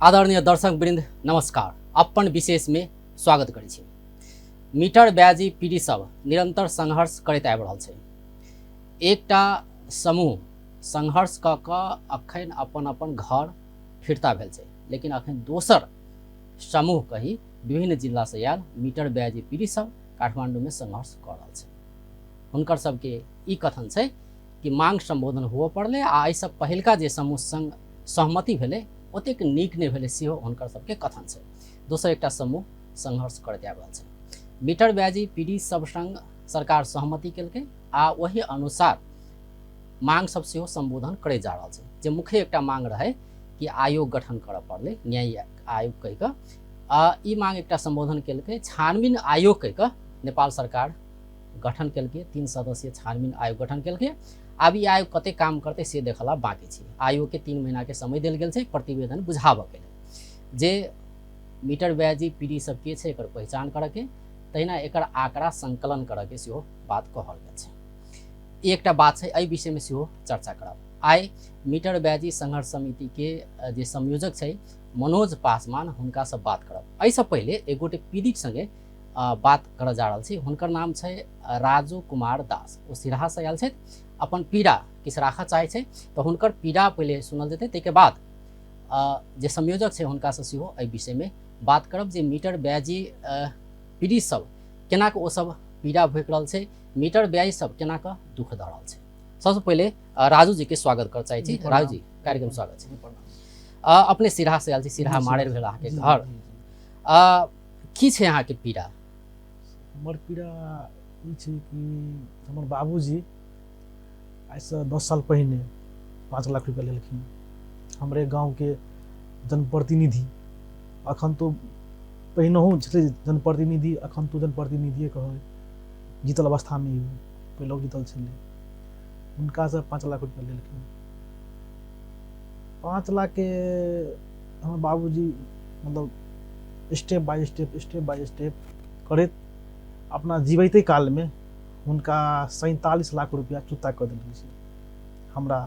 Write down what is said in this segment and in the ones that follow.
आदरणीय दर्शक वृंद नमस्कार। अपन विशेष में स्वागत करै छी। मीटर ब्याजी पीड़ित सब निरंतर संघर्ष करैत आबि रहल छै। एकटा समूह संघर्ष कऽ कऽ अखन अपन अपन घर फिरता भेल छै, लेकिन अखन दोसर समूह कही विभिन्न जिला से आयल मीटर ब्याजी पीड़ित सब काठमांडू में संघर्ष कऽ रहल छै। हुनकर सबके ई कथन छै कि मांग संबोधन हुअ पड़लै आ एहिसँ पहिलका जे समूह संग सहमति भेलै ओतेक नीक नहि भेलै, सेहो हुनकर सबके कथन छै। दोसर एकटा समूह संघर्ष करैत आबि रहल छै। मीटर ब्याजी पीड़ित सब संग सरकार सहमति केलकै आ ओहि अनुसार मांग सब सेहो संबोधन करैत जा रहल छै। जे मुख्य एकटा मांग रहै कि आयोग गठन करऽ पड़लै, न्याय आयोग कहि कऽ, आ ई मांग एकटा संबोधन केलकै। छानबीन आयोग कहि कऽ नेपाल सरकार गठन केलकै, 3 सदस्यीय छानबीन आयोग गठन केलकै। आब ई आयोग कते काम करतै से देखला बाकी छै। आयोग के 3 महीना के समय देल गेल छै प्रतिवेदन बुझाबऽ के लेल, जे मीटर ब्याजी पीढ़ी सब के छै एकर पहचान करऽ के, तहिना एकर आंकड़ा संकलन करऽ के सेहो बात कहल गेल छै। ई एकटा बात छै, एहि विषय में सेहो चर्चा करब। आइ मीटर ब्याजी संघर्ष समिति के जे संयोजक छै मनोज पासवान, हुनका से बात करब। एहिसँ पहिले एक गोटे पीड़ित संगे बात करऽ जा रहल छी। हुनकर नाम छै राजू कुमार दास, ओ सिरहा से आयल छथि। अपन पीड़ा किछु राखऽ चाहै छै तऽ हुनकर पीड़ा पहिले सुनल जेतै, ताहिके बाद जे संयोजक छै हुनकासँ सेहो एहि विषयमे बात करब जे मीटर ब्याजी पीड़ित सब केना कऽ ओ सब पीड़ा भोगि रहल छै, मीटर ब्याजी सब केना कऽ दुख दऽ रहल छै। सबसँ पहिले राजू जी के स्वागत करऽ चाहै छी। राजू जी, कार्यक्रम स्वागत छै। अपने सिरहा से आयल छी, सिरहा मारे भेल अहाँके घर। की छै अहाँके पीड़ा? हमर पीड़ा ई छै कि हमर बाबूजी आइसँ 10 साल पहिने 5 लाख रुपया लेलखिन। हमरे गाँवके जनप्रतिनिधि, अखन तो पहिनहु छलै जनप्रतिनिधि, अखन तो जनप्रतिनिधिए कहबै, जीतल अवस्थामे ही पहिलहु जीतल छलै, हुनकासँ 5 लाख रुपया लेलखिन। 5 लाखके हमर बाबूजी मतलब step by step step by step करैत अपना जीवैते कालमे हुनका 47 लाख रुपया चुकता कऽ देलकै छै हमरा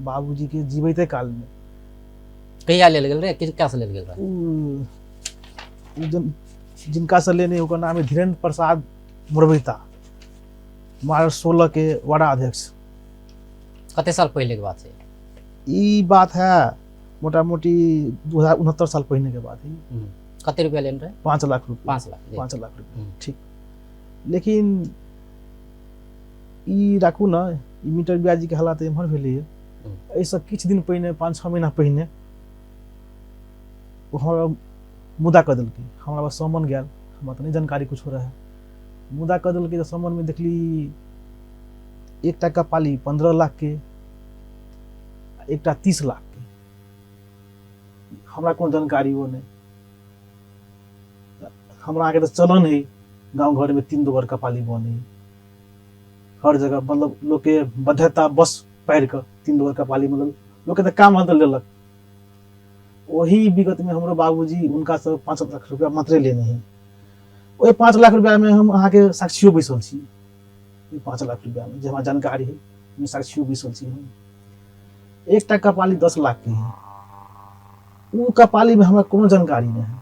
बाबूजीके जीवैते कालमे। कहिया लेल गेल रहे, किनका से लेल गेल रहे? जिनका से लेने ओकर नाम है धीरेन्द्र प्रसाद मुरबैता, वार्ड 16 के वार्ड अध्यक्ष। कते साल पहले के बात है? ई बात है मोटा मोटी 2069 साल पहले के बात है। कते रुपया लेने रहे? 5 लाख रुपया। 5 लाख, जी। 5 लाख रुपया, ठीक। लेकिन ई राखू ना, ई मीटर ब्याजी के हालात एम्हर भेलै है। एहिसँ किछु दिन पहिने, 5-6 महीना पहिने ओ हमरा मुदा कऽ देलकै। हमरा बस समन गेल, हमरा तऽ नहि जानकारी कुछो रहै। मुदा कऽ देलकै तऽ समनमे देखली एकटा कपाली 15 लाख के, एकटा 30 लाख के। हमरा कोनो जानकारियो नहि। हमरा अहाँके तऽ चलन है गाँव घरमे 3 दोबर कपाली बनै हर जगह, मतलब लोकके बाध्यता बस पारि कऽ 3 दोबर कपाली, मतलब लोकके तऽ काम हल तऽ लेलक। ओही विगतमे हमरो बाबूजी हुनकासँ 5 लाख रुपया मात्रे लेने है। ओहि 5 लाख रुपयामे हम अहाँके साक्षियो बैसल छी। ओहि 5 लाख रुपयामे जे हमरा जानकारी है ओहिमे साक्षियो बैसल छी हम। एकटा कपाली 10 लाख के है, ओ कपाली में हमरा कोनो जानकारी नहीं है।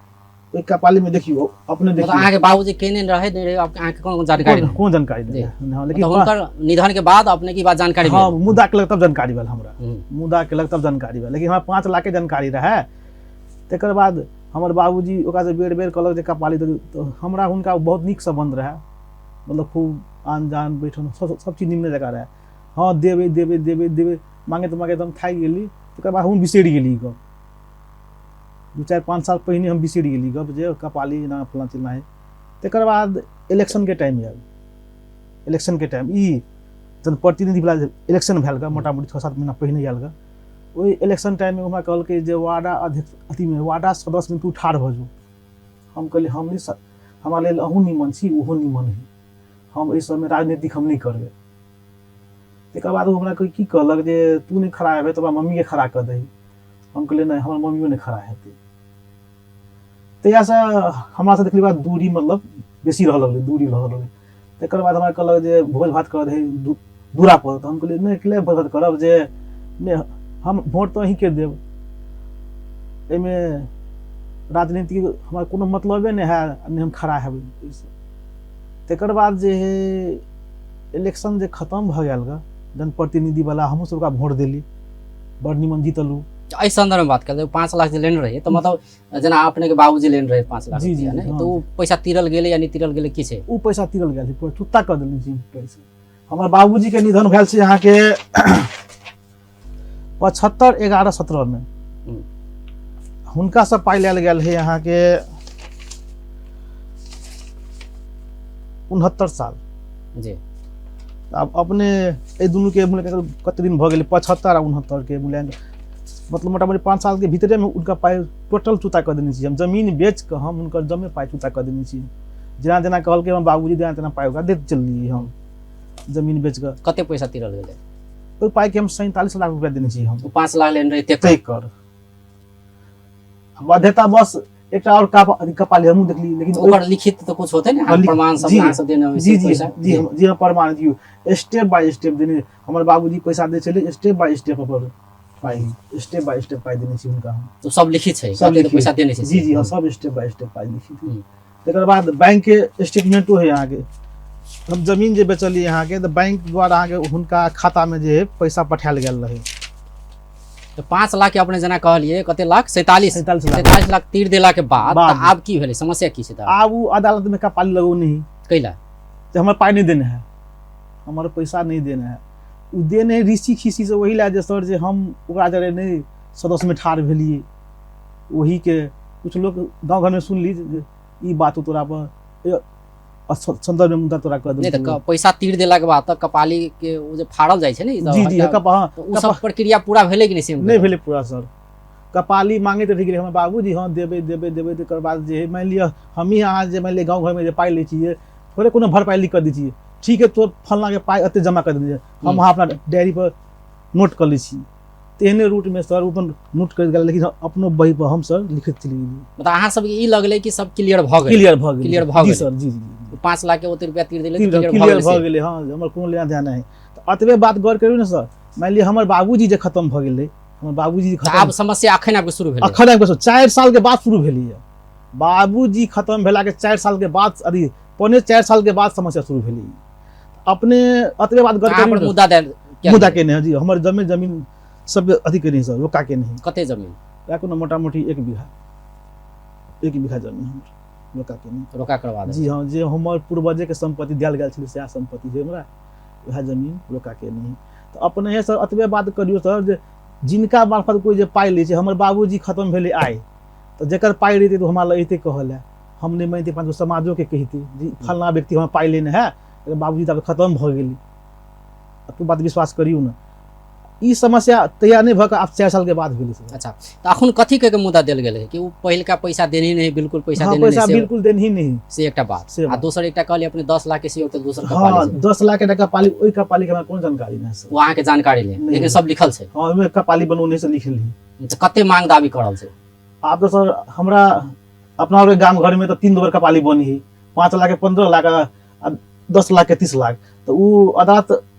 ओहि कपाली में देखियो अपने देखियो। अहाँके बाबूजी केने रहे नहीं रहे, अहाँके कोनो जानकारी नहीं? कोनो जानकारी नहीं है। हाँ, लेकिन मतलब हुनकर निधन के बाद अपने की बात जानकारी हाँ, मुद्दा के लग तब जानकारी भेल हमरा। मुद्दा के लग तब जानकारी भेल, लेकिन हमरा 5 लाख के जानकारी रहे। तकर बाद हमर बाबूजी ओकरा से बेर बेर कहलक जे कपाली दे, तो हमरा हुनका बहुत नीक संबंध रहे, मतलब खूब आन जान बैठन सब चीज निमने जगह रहे। हाँ देबे देबे देबे देबे मांगैत मांगैत हम थाकि गेली। तकर बाद हम बिसरि गेली गप, 2-4-5 साल पहिने हम बिसरि गेली गप जे कपाली एना फलाँ चिल्लाँ है। तकर बाद इलेक्शनके टाइम आयल, इलेक्शनके टाइम ई जनप्रतिनिधि वाला इलेक्शन भेल ग, मोटा मोटी 6-7 महीना पहिने आयल ग। ओहि इलेक्शन टाइममे हमरा कहलकै जे वार्डा अध्यक्ष अथीमे वार्डा सदस्यमे तू ठाढ़ भऽ जो। हम कहलियै हम नहि, हमरा लेल अहूँ निमन छी ओहो निमन है, हम एहि सबमे राजनीतिक हम नहि करबै। तकर बाद ओ हमरा की कहलक जे तू नहि खड़ा हेबै तऽ हमरा मम्मीके खड़ा कऽ दही। हम कहलियै नहि, हमर मम्मियो नहि खड़ा हेतै। तहियासँ हमरासँ देखली बाद दूरी मतलब बेसी रहऽ लगलै, दूरी रहऽ लगलै। तकर बाद हमरा कहलक जे भोज भात करऽ दही दूरा पर, तऽ हम कहलियै नहि, के भोज भात करब, जे नहि हम वोट तऽ अहीँके देब। एहिमे राजनीतिक हमरा कोनो मतलबे नहि है, नहि हम खड़ा हेबै ओहिसँ। तकर बाद जे है इलेक्शन जे खतम भऽ गेल ग, जनप्रतिनिधिवला हमहूँ सब ओकरा वोट देली, बड़ निमन जीतलहुँ। एहि संदर्भ में बात करते 5 लाख जे लेने रहियै तऽ मतलब जेना अपने के बाबूजी लेने रहे 5 लाख जी, जी, रुपया, ने हाँ। तऽ ओ पैसा तिरल गेलै या नहि तिरल गेलै की छै? ओ पैसा तिरल गेल, पूरा चुत्ता कऽ देलनि जी पैसा। हमर बाबूजी के निधन भेल छै अहाँके 75/11/17 में। हुनका से पाइ लेल गेल है अहाँके 69 साल जी। आब अपने एहि दुनू के मूल्यांकन कते दिन भऽ गेलै, 75 आ 69 के मूल्यांकन, मतलब मोटा मोटी 5 साल के भीतरे में उनका पाइ टोटल चुता कऽ देने छी हम। जमीन बेच कऽ हम हुनकर जमे पाइ चुता कऽ देने छी। जेना जेना कहलकै हमर बाबूजी तेना तेना पाइ ओकरा दैत चललियै हम जमीन बेच कऽ। कते पैसा तिरल गेलै? ओहि पाइके हम 47 लाख रुपया देने छी हम। ओ 5 लाख लेने रही तय कर बाध्यता बस एकटा और कपाली हमहूँ देखली, लेकिन ओकर लिखित तऽ कुछ होते ने, हाँ, प्रमाण सब जी, अहाँ सब देने होई जी से जी पैसा? जी, हम जी, हम प्रमाण दियौ, स्टेप बाय स्टेप देने। हमर बाबूजी पैसा दै छलै स्टेप बाय स्टेप पर पाइ, स्टेप बाय स्टेप पाइ देने छी हुनका हम। तऽ सब लिखित छै, सब कते तऽ लिखित। पैसा देने छै जी जी, हाँ, सब स्टेप बाय स्टेप पाइ लिखित। तकर बाद बैंक के स्टेटमेंटो है अहाँके। हम जमीन जे बेचलियै अहाँके तऽ बैंक द्वारा अहाँके हुनका खातामे जे है पैसा पठायल गेल रहै। तऽ 5 लाख के अपने जेना कहलियै कते लाख? 47 लाख। 47 लाख तीर देला के बाद बाद। तऽ आब की भेलै, समस्या की छै? तऽ आब ओ अदालत में कपाली लगौने है। कैला? जे हमर पाइ नहि देने है, हमर पैसा नहि देने है। ओ देने ऋषि खीसी से वही लए जे सर जे हम ओकरा जरे नहि सदस्य में ठाढ़ भेलियै, वही के कुछ लोग गाँव घर में सुनली जे ई बात तोरा पर संदर्भ में मुद्दा तोरा कह नहि तऽ देलकौ। पैसा तीर देला के बाद तऽ कपाली के ओ जे फाड़ल जाइ छै ने, ई सब जी जी, हल्का- हाँ, तऽ ओ सब प्रक्रिया पूरा भेलै कि नहि? से नहि भेलै पूरा सर। कपाली मांगैत रहि गेलै हमर बाबूजी, हँ देबै देबै देबै। तकर बाद जे है मानि लिअ हमही अहाँ जे मानि लिअ गाँव घरमे जे पाइ लै छियै, थोड़े कोनो भरपाइ लिख कऽ दै छियै, ठीक है तो फल्लाँके पाइ एते जमा कऽ देने, हम अहाँ अपना डायरी पर नोट कऽ लै छी। तेहने रूटमे सर ओ अपन नोट करि गेल, लेकिन अपनो बही पर हम सर लिखैत चलि गेलियै। मतलब अहाँ सबके ई लगलै कि सब क्लियर भऽ गेलै? क्लियर भऽ गेलै। क्लियर भऽ जी गेलै। सर, जी जी जी। 5 लाख के ओते रुपया तीर देलै तऽ क्लियर क्लियर भऽ भऽ गेलै। गेलै, हाँ, हमर कोनो लेना देना नहि। तऽ एतबे बात गौर करू ने सर, मानि लिअ हमर बाबूजी जे खतम भऽ गेलै, हमर बाबूजी तऽ खतम आब समस्या अखन आबि कऽ शुरू भेलै? अखन आबि कऽ 4 साल के बाद शुरू भेलैए। बाबूजी खतम भेलाके 4 साल के बाद, अथी 3.75 साल के बाद समस्या शुरू भेलै। अपने एतबे बात गौर अहाँ करू पर ने। मुद्दा दायर किया मुद्दा भेलै? केने है जी, हमर जमीन जमीन सब अथी केने सर, रोका केने है। कते जमीन? वएह कोनो मोटा मोटी 1 बीघा, 1 बीघा जमीन हमर रोका केने। रोका करवा देने। जी हाँ, जे हमर पूर्वजे के संपत्ति दियल गेल छलै सएह संपत्ति छै हमरा, वएह जमीन रोका केने है। तऽ अपने सर एतबे बात करियौ सर जे जिनका मार्फत कोइ जे पाइ लै छै, हमर बाबूजी खतम भेलै आइ, तऽ जकर पाइ रहितै तऽ हमरा लग अयतै कहऽ लए, हम नहि मानितै, 5 गो समाजोके कहितै जे फल्लाँ व्यक्ति हमरा पाइ लेने है, बाबूजी तऽ खतम भऽ गेलै। तू बात विश्वास करियौ ने, ई समस्या तैयार नहि भऽ कऽ आब 4 साल के बाद भेलै सर। अच्छा, तऽ अखन कथी कह के मुद्दा देल गेल है कि ओ पहिलका पैसा देने नहीं, बिल्कुल पैसा हाँ, देने पैसा नहीं, बिल्कुल देने ही नहीं, से एकटा बात। से आ बात। दोसर एकटा कहलियै अपने 10 लाख के से ओतऽ दोसर हाँ, कपाली छै। 10 लाख के टाका पाली, ओहि कपाली के हमरा कोनो जानकारी नहि सर। ओ अहाँके जानकारी ले, नहि। लेकिन सब लिखल छै। हाँ, ओहिमे कपाली बनौने से लिखल है। तऽ कते मांग दाबी करल छै? आब तऽ सर हमरा अपना आरके गाम घर में तऽ 3 बेर कपाली बनी है, 5 लाख के 15 लाख आ 10 लाख के 30 लाख, तऽ ओ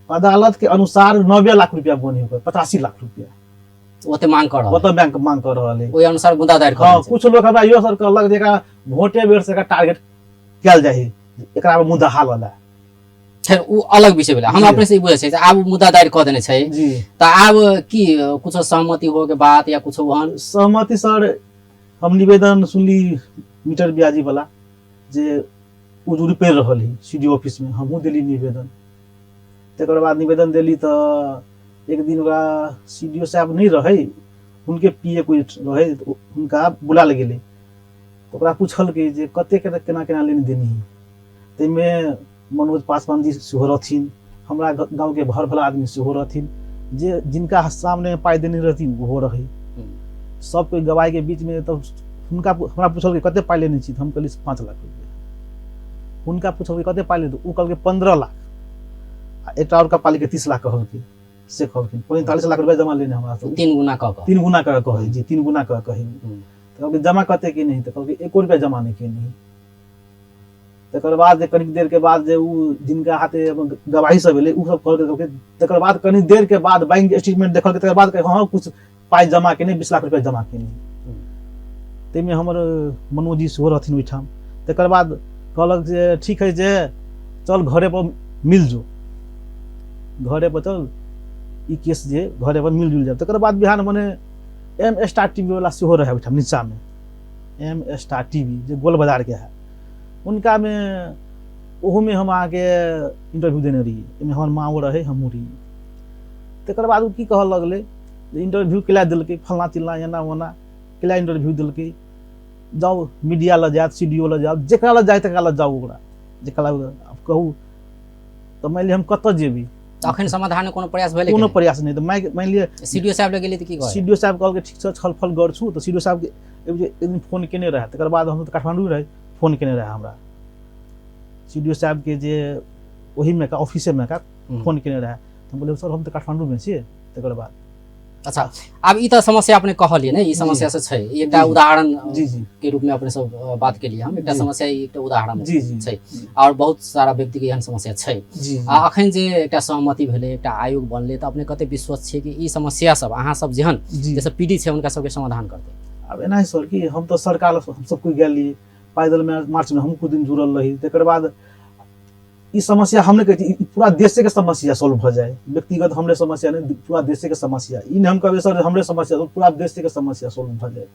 अदालत के अनुसार 90 लाख रुपया बनी ओकर, 85 लाख रुपया ओते मांग कर रहल ओतऽ बैंक मांग कर रहल है। ओहि अनुसार मुद्दा दायर कर हाँ, रहल छै। कुछ लोग हमरा इहो सर कहलक जे एकरा वोटे बेर से एकरा टारगेट कयल जाइ है, एकरा पर मुद्दा हाल वाला। खैर ओ अलग विषय भेलै, हम जी। अपने से ई बुझै छै आब मुद्दा दायर कऽ देने छै जी। तऽ आब की कुछो सहमति हो के बात या कुछो ओहन? सहमति सर हम निवेदन सुनली मीटर ब्याजी वाला जे उजूरी पड़ि रहल है सी डी ऑफिस में, हमहूँ देली निवेदन। तकर बाद निवेदन देली तऽ एक दिन ओकरा सी डी ओ साहब नहि रहै, हुनके पी ए कोइ रहै, तऽ हुनका बुलायल गेलै। तऽ ओकरा पुछलकै जे कतेक केना केना लेन देन है, ताहिमे मनोज पासवान जी सेहो रहथिन, हमरा गाँवके भर भला आदमी सेहो रहथिन, जे जिनका सामने पाइ देने रहथिन ओहो रहै, सब कोइ गवाहीके बीचमे। तब हुनका हमरा पुछलकै कते पाइ लेने छी, तऽ हम कहलियै 5 लाख रुपया। हुनका पुछलकै कते पाइ लेने, ओ कहलकै 15 लाख, आ एकटा आओर कपालीके 30 लाख कहलकै, से कहलखिन 45 लाख रुपया जमा लेने हमरा से। 3 गुना कऽ कऽ। 3 गुना कऽ कहै जी, 3 गुना कऽ कहै। तऽ कहलकै जमा कते के नहीं, तऽ कहलकै 1 रुपया जमा नहि केने। तकर बाद जे कनिक देर के बाद जे ओ जिनका हाथे गवाही सब एलै ओ सब कहलकै, तकर बाद कनी देर के बाद बैंक स्टेटमेंट देखलकै, तकर बाद कहलकै हँ कुछ पाइ जमा केने, 20 लाख रुपया जमा केने। ताहिमे हमर मनोजी सेहो रहथिन ओहिठाम। तकर बाद कहलक जे ठीक है जे चल घरे पर मिल जो, घरे पर चल ई केस जे घरे पर मिल जुल जाए। तकर बाद बिहान मने एम स्टार टीवी वाला सेहो रहे ओहिठाम नीचामे, एम स्टार टीवी जे गोल बाजारके है, उनकामे ओहोमे हम अहाँके इंटरव्यू देने रहियै। एहिमे हमर माँओ रहे, हमहूँ रहियै। तकर बाद ओ की कहऽ लगलै जे इंटरव्यू केला देलकै फल्लाँ चिल्लाँ एना ओना केला इंटरव्यू देलकै, जाउ मीडिया लग जायत, सी डी ओ लग जाउ, जकरा लग जाय तकरा लग जाउ, ओकरा जकरा लग आब कहू तऽ मानि लिअ हम कतऽ जेबै। तऽ अखन समाधान कोनो प्रयास भेलै? कोनो प्रयास नहि। तऽ मानि लिअ सी डी ओ साहब लग गेलियै तऽ की कहै? सी डी ओ साहब कहलकै ठीक छै छलफल गर्छु। तऽ सी डी ओ साहबके एक दिन फोन केने रहए, तकर बाद हम तऽ काठमाण्डू रही, फोन केने रहए हमरा सी डी ओ साहबके जे ओहीमे का ऑफिसेमे का फोन केने रहए। तऽ हम कहलियै सर हम तऽ काठमाण्डूमे छियै। तकर बाद अच्छा आब ई तऽ समस्या अपने कहलियै ने, ई समस्या से छै, ई एकटा उदाहरण जी जी के रूप में अपने सब बात केलियै हम, एकटा समस्या ई एकटा उदाहरण जी जी छै और बहुत सारा व्यक्ति के एहन समस्या छै। आ अखन जे एकटा सहमति भेलै, एकटा आयोग बनलै, तऽ अपने कते विश्वस्त छियै कि ई समस्या सब अहाँ सब जेहन जैसे पीड़ित छै हुनका सबके समाधान करतै? आब एना है सर कि हम तऽ सरकार हम सब कोइ गेलियै पैदल मार्च में, हम कुछ दिन जुड़ल रही। तकर बाद ई समस्या हम नहि कहै छी, ई पूरा देशे के समस्या सॉल्व भऽ जाए, व्यक्तिगत हमरे समस्या नहि, पूरा देशे के समस्या। ई नहि हम कहबै सर हमरे समस्या, पूरा देशे के समस्या सॉल्व भऽ जाए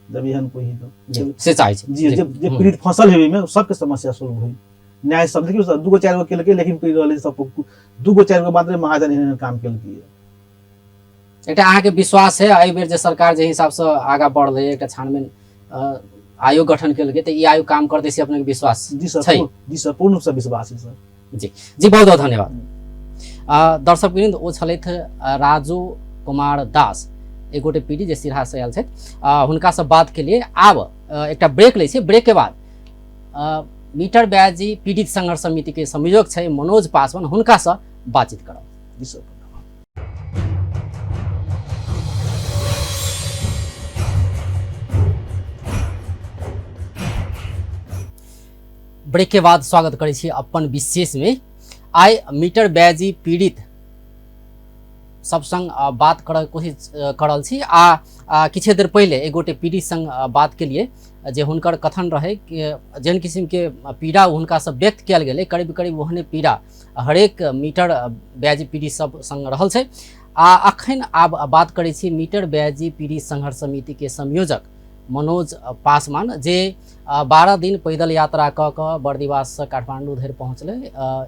जब एहन कोई ही तो से चाहै छी जी, जे जे पीड़ित फंसल हेबै में सबके समस्या सॉल्व होई। न्याय सब देखियौ सर, 2 गो 4 गो केलकै, लेकिन कहि रहल सब 2 गो 4 गो मात्र महाजन एहन काम केलकै। एकटा अहाँके विश्वास है एहि बेर जे सरकार जे हिसाबसँ आगाँ बढ़लै, एकटा छानबीन आयोग गठन केलकै, तऽ ई आयोग काम करतै से अपनेके विश्वास जी सर छै? जी सर, पूर्ण रूपसँ विश्वास है सर। जी जी, बहुत बहुत धन्यवाद। दर्शक वृंद, ओ छलथि राजू कुमार दास, एक गोटे पीढ़ी जे सिरहासँ आयल छथि, हुनकासँ बात के लिए। आब एकटा ब्रेक लै छी, ब्रेक के बाद मीटर ब्याजी पीड़ित संघर्ष समिति के संयोजक छै मनोज पासवान, हुनकासँ बातचीत करब। जी सर। ब्रेक के बाद स्वागत करै छी अपन विशेष में। आइ मीटर ब्याजी पीड़ित सब संग बात करऽ कोशिश करल छी आ किछु देर पहिले एक गोटे पीड़ित संग बात के लिए जे हुनकर कथन रहे कि जेहन किस्म के पीड़ा हुनका से व्यक्त कयल गेलै, करीब करीब ओहने पीड़ा हरेक मीटर ब्याजी पीड़ित सब संग रहल छै। आ अखन आब बात करै छी मीटर ब्याजी पीड़ित संघर्ष समिति के संयोजक मनोज पासवान, जे 12 दिन पैदल यात्रा कऽ कऽ बर्दिवाससँ काठमाण्डू धरि पहुँचलै,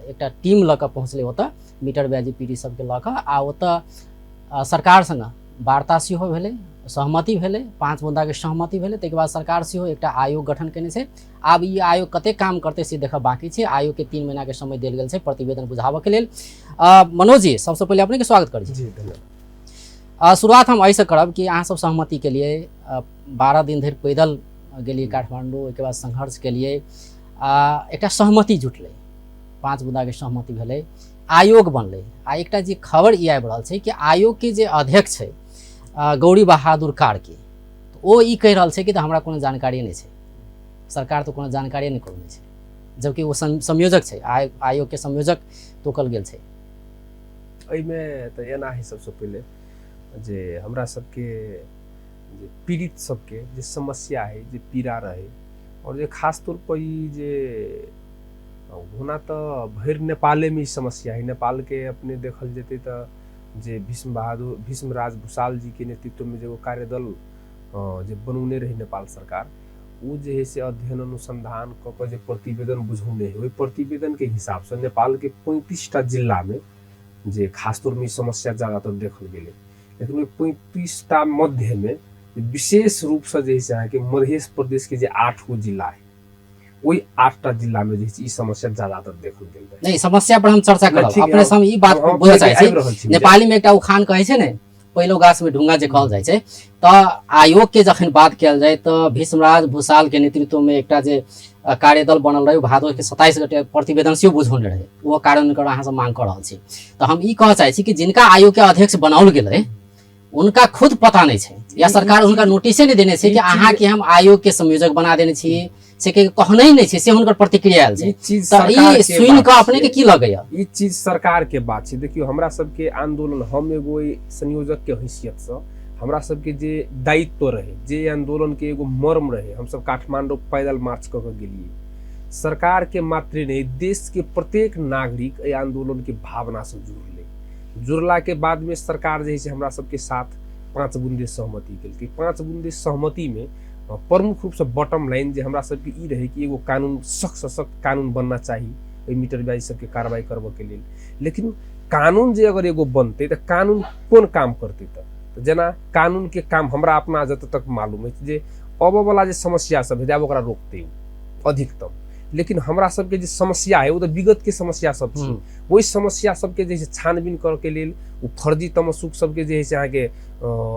एकटा टीम लऽ कऽ पहुँचलै ओतऽ मीटर ब्याजी पीड़ित सबके लऽ कऽ, आ ओतऽ सरकार संग वार्ता सेहो भेलै, सहमति भेलै, 5 मुद्दाके सहमति भेलै। ताहिके बाद सरकार सेहो एकटा आयोग गठन केने छै। आब ई आयोग कतेक काम करतै से देखब बाकी छै। आयोगके 3 महीनाके समय देल गेल छै प्रतिवेदन बुझाबऽके लेल। मनोज जी, सबसँ पहिले अपनेके स्वागत करै छी। जी धन्यवाद। शुरुआत हम एहिसँ करब कि अहाँ सब सहमति के लिए 12 दिन धरि पैदल गेलियै काठमाण्डू, ओहिके बाद संघर्ष केलियै, एकटा सहमति जुटलै, 5 मुद्दाके सहमति भेलै, आयोग बनलै। आ एकटा जे खबर ई आबि रहल छै कि आयोगके जे अध्यक्ष छै गौरी बहादुर कार्की, ओ ई कहि रहल छै कि तऽ हमरा कोनो जानकारी नहि छै, सरकार तऽ कोनो जानकारी नहि करौने छै, जबकि ओ संयोजक छै, आयोगके संयोजक तोकल गेल छै। एहिमे तऽ एना है, सबसँ पहिले जे हमरा सबके जे पीड़ित सबके जे समस्या है, जे पीड़ा रहे, और जे खास तौर पर ई जे होना तऽ भरि नेपालेमे ई समस्या है। नेपालके अपने देखल जेतै तऽ जे भीष्मराज भूषाल जी के नेतृत्वमे जे एगो कार्यदल जे बनौने रहे नेपाल सरकार, ओ जे है से अध्ययन अनुसंधान कऽ कऽ जे प्रतिवेदन बुझौने है, ओहि प्रतिवेदनके हिसाबसँ नेपालके 35टा जिलामे जे खास तौरमे ई समस्या ज्यादातर देखल गेलै। लेकिन ओहि 35टा मध्यमे विशेष रूपसँ जे है से अहाँके मध्य प्रदेशके जे 8 गो जिला है, ओहि 8टा जिलामे जे ई समस्या ज्यादातर देखल गेल रहे। नहीं, समस्या पर हम चर्चा करब। अपने से हम ई बात बुझऽ चाहै छी। नेपाली में एकटा उखान कहै छै ने, पहिलो गाछ में ढुंगा जे कहल जाइ छै, तऽ आयोग के जखन बात कयल जाय तऽ भीष्मराज भूषाल के नेतृत्व में एकटा जे कार्यदल बनल रहे, भादो के 27 गते प्रतिवेदन सेहो बुझौने रहे, ओ कारण अहाँ सब मांग कऽ रहल छी। तऽ हम ई कहऽ चाहै छी कि जिनका आयोग के अध्यक्ष बनाओल गेलै उनका खुद पता नहीं छै, या सरकार हुनका नोटिसे नहीं देने छै कि अहाँ के हम आयोग के संयोजक बना देने छी, से के कहने ही नहीं छै, से हुनकर प्रतिक्रिया आयल छै। तऽ ई सुनि कऽ अपने के की लगैया? ई चीज सरकार के बात छै। देखियौ, हमरा सबके आंदोलन, हम एगो संयोजक के हैसियत से हमरा सबके जे दायित्व रहे, जे आंदोलन के एगो मर्म रहे, हमसब काठमांडू पैदल मार्च कऽ के गेलिए। सरकार के मात्रे नहीं, देश के प्रत्येक नागरिक एहि आंदोलन के भावना से जुड़ले। जुड़ला के बाद में सरकार जे है से हमरा सबके साथ 5 बुंदे सहमति केलकै। 5 बुंदे सहमति में प्रमुख रूप से बॉटम लाइन जे हमरा सबके ई रहे कि एगो कानून, सख्त से सख्त कानून बनना चाही एहि मीटर ब्याज सबके कार्रवाई करबऽ के लेल। लेकिन कानून जे अगर एगो बनतै तऽ कानून कोन काम करतै? तऽ जेना कानून के काम हमरा अपना जतऽ तक मालूम अछि जे अबऽ वाला जे समस्या सब हेतै आब ओकरा रोकतै अधिकतम। लेकिन हमरा सबके जे समस्या है ओ तऽ विगत के समस्या सब छै। ओहि समस्या सबके जे छै छानबीन करऽ के लेल, ओ फर्जी तमसुक सबके जे है से अहाँके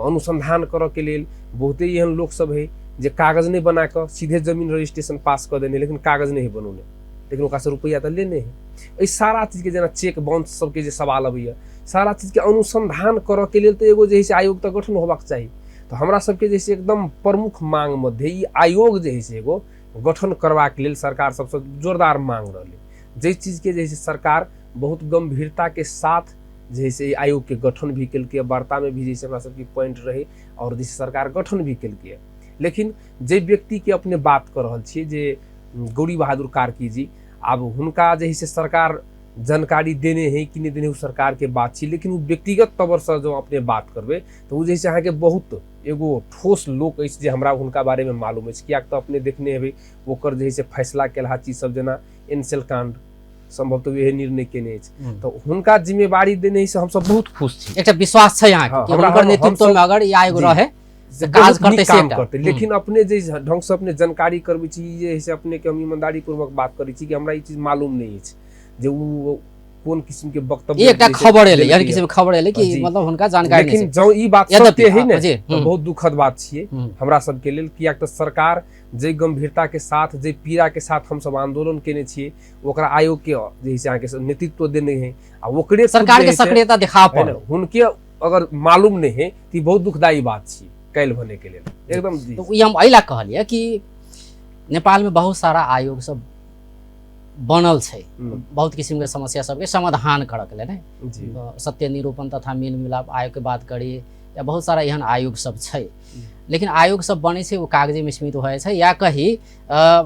अनुसंधान करऽ के लेल बहुते एहन लोक सब है जे कागज नहि बना कऽ सीधे जमीन रजिस्ट्रेशन पास कऽ देने, लेकिन कागज नहि बनौने, लेकिन ओकरासँ रुपैआ तऽ लेने है। एहि सारा चीजके जेना चेक बाउंस सबके जे सवाल अबैया, सारा चीजके अनुसंधान करऽ के लेल तऽ एगो जे है से आयोग तऽ गठन होबाक चाही। तऽ हमरा सबके जे से एकदम प्रमुख मांग मध्य ई आयोग जे है से एगो गठन करबाक लेल सरकार सबसँ जोरदार मांग रहलै। जाहि चीजके जे है से सरकार बहुत गंभीरताके साथ जे है से आयोग के गठन भी केलकै, वार्तामे भी जे है हमरा सबके पॉइंट रहे और जे सरकार गठन भी केलकै। लेकिन जे व्यक्तिके अपने बात कऽ रहल छियै जे गौरी बहादुर कार्की जी, आब हुनका जे है से सरकार जानकारी देने है कि नहि देने, ओ सरकारके बात छी। लेकिन ओ व्यक्तिगत तौरसँ जँ अपने बात करबै तऽ ओ जे है से अहाँके बहुत एगो ठोस लोक अछि जे हमरा हुनका बारेमे मालूम अछि, किएक तऽ अपने देखने हेबै ओकर जे है से फैसला केलहा चीज सब, जेना एनसेल कांड संभवतः वएह निर्णय केने अछि। तऽ हुनका जिम्मेवारी देने से हमसब बहुत खुश छी। एकटा विश्वास छै अहाँके कि हुनकर नेतृत्व में अगर ई आयोग रहे से काज करते, काम करते। लेकिन अपने जे ढंग से अपने जानकारी करबै छी जे से अपने के हम ईमानदारी पूर्वक बात करै छी कि हमरा ई चीज मालूम नहि अछि जे ओ कोन किस्म के वक्तव्य। एकटा खबर एलै, यानी किसी खबर एलै कि मतलब हुनका जानकारी। लेकिन जँ ई बात सत्य है ने तऽ बहुत दुखद बात छियै हमरा सबके लेल, किएक तऽ सरकार जे गंभीरता के साथ, जे पीड़ा के साथ हमसब आंदोलन केने छियै, ओकरा आयोग के जे है से अहाँके नेतृत्व देने है आ ओकरे सरकार के सक्रियता देखा पड़े, हुनके अगर मालूम नहीं है तो बहुत दुखदायी बात छी काल्हि बने के लेल एकदम। तो ई हम एहि ला कहलियै कि नेपाल में बहुत सारा आयोग सब बनल छै बहुत किसिम के समस्या सबके समाधान करऽ के लेल, सत्य निरूपण तथा मेल मिलाप आयोग के बात करी या बहुत सारा एहन आयोग सब छै। लेकिन आयोग सब बनै छै ओ कागजे में सीमित हो जाइ छै, या कही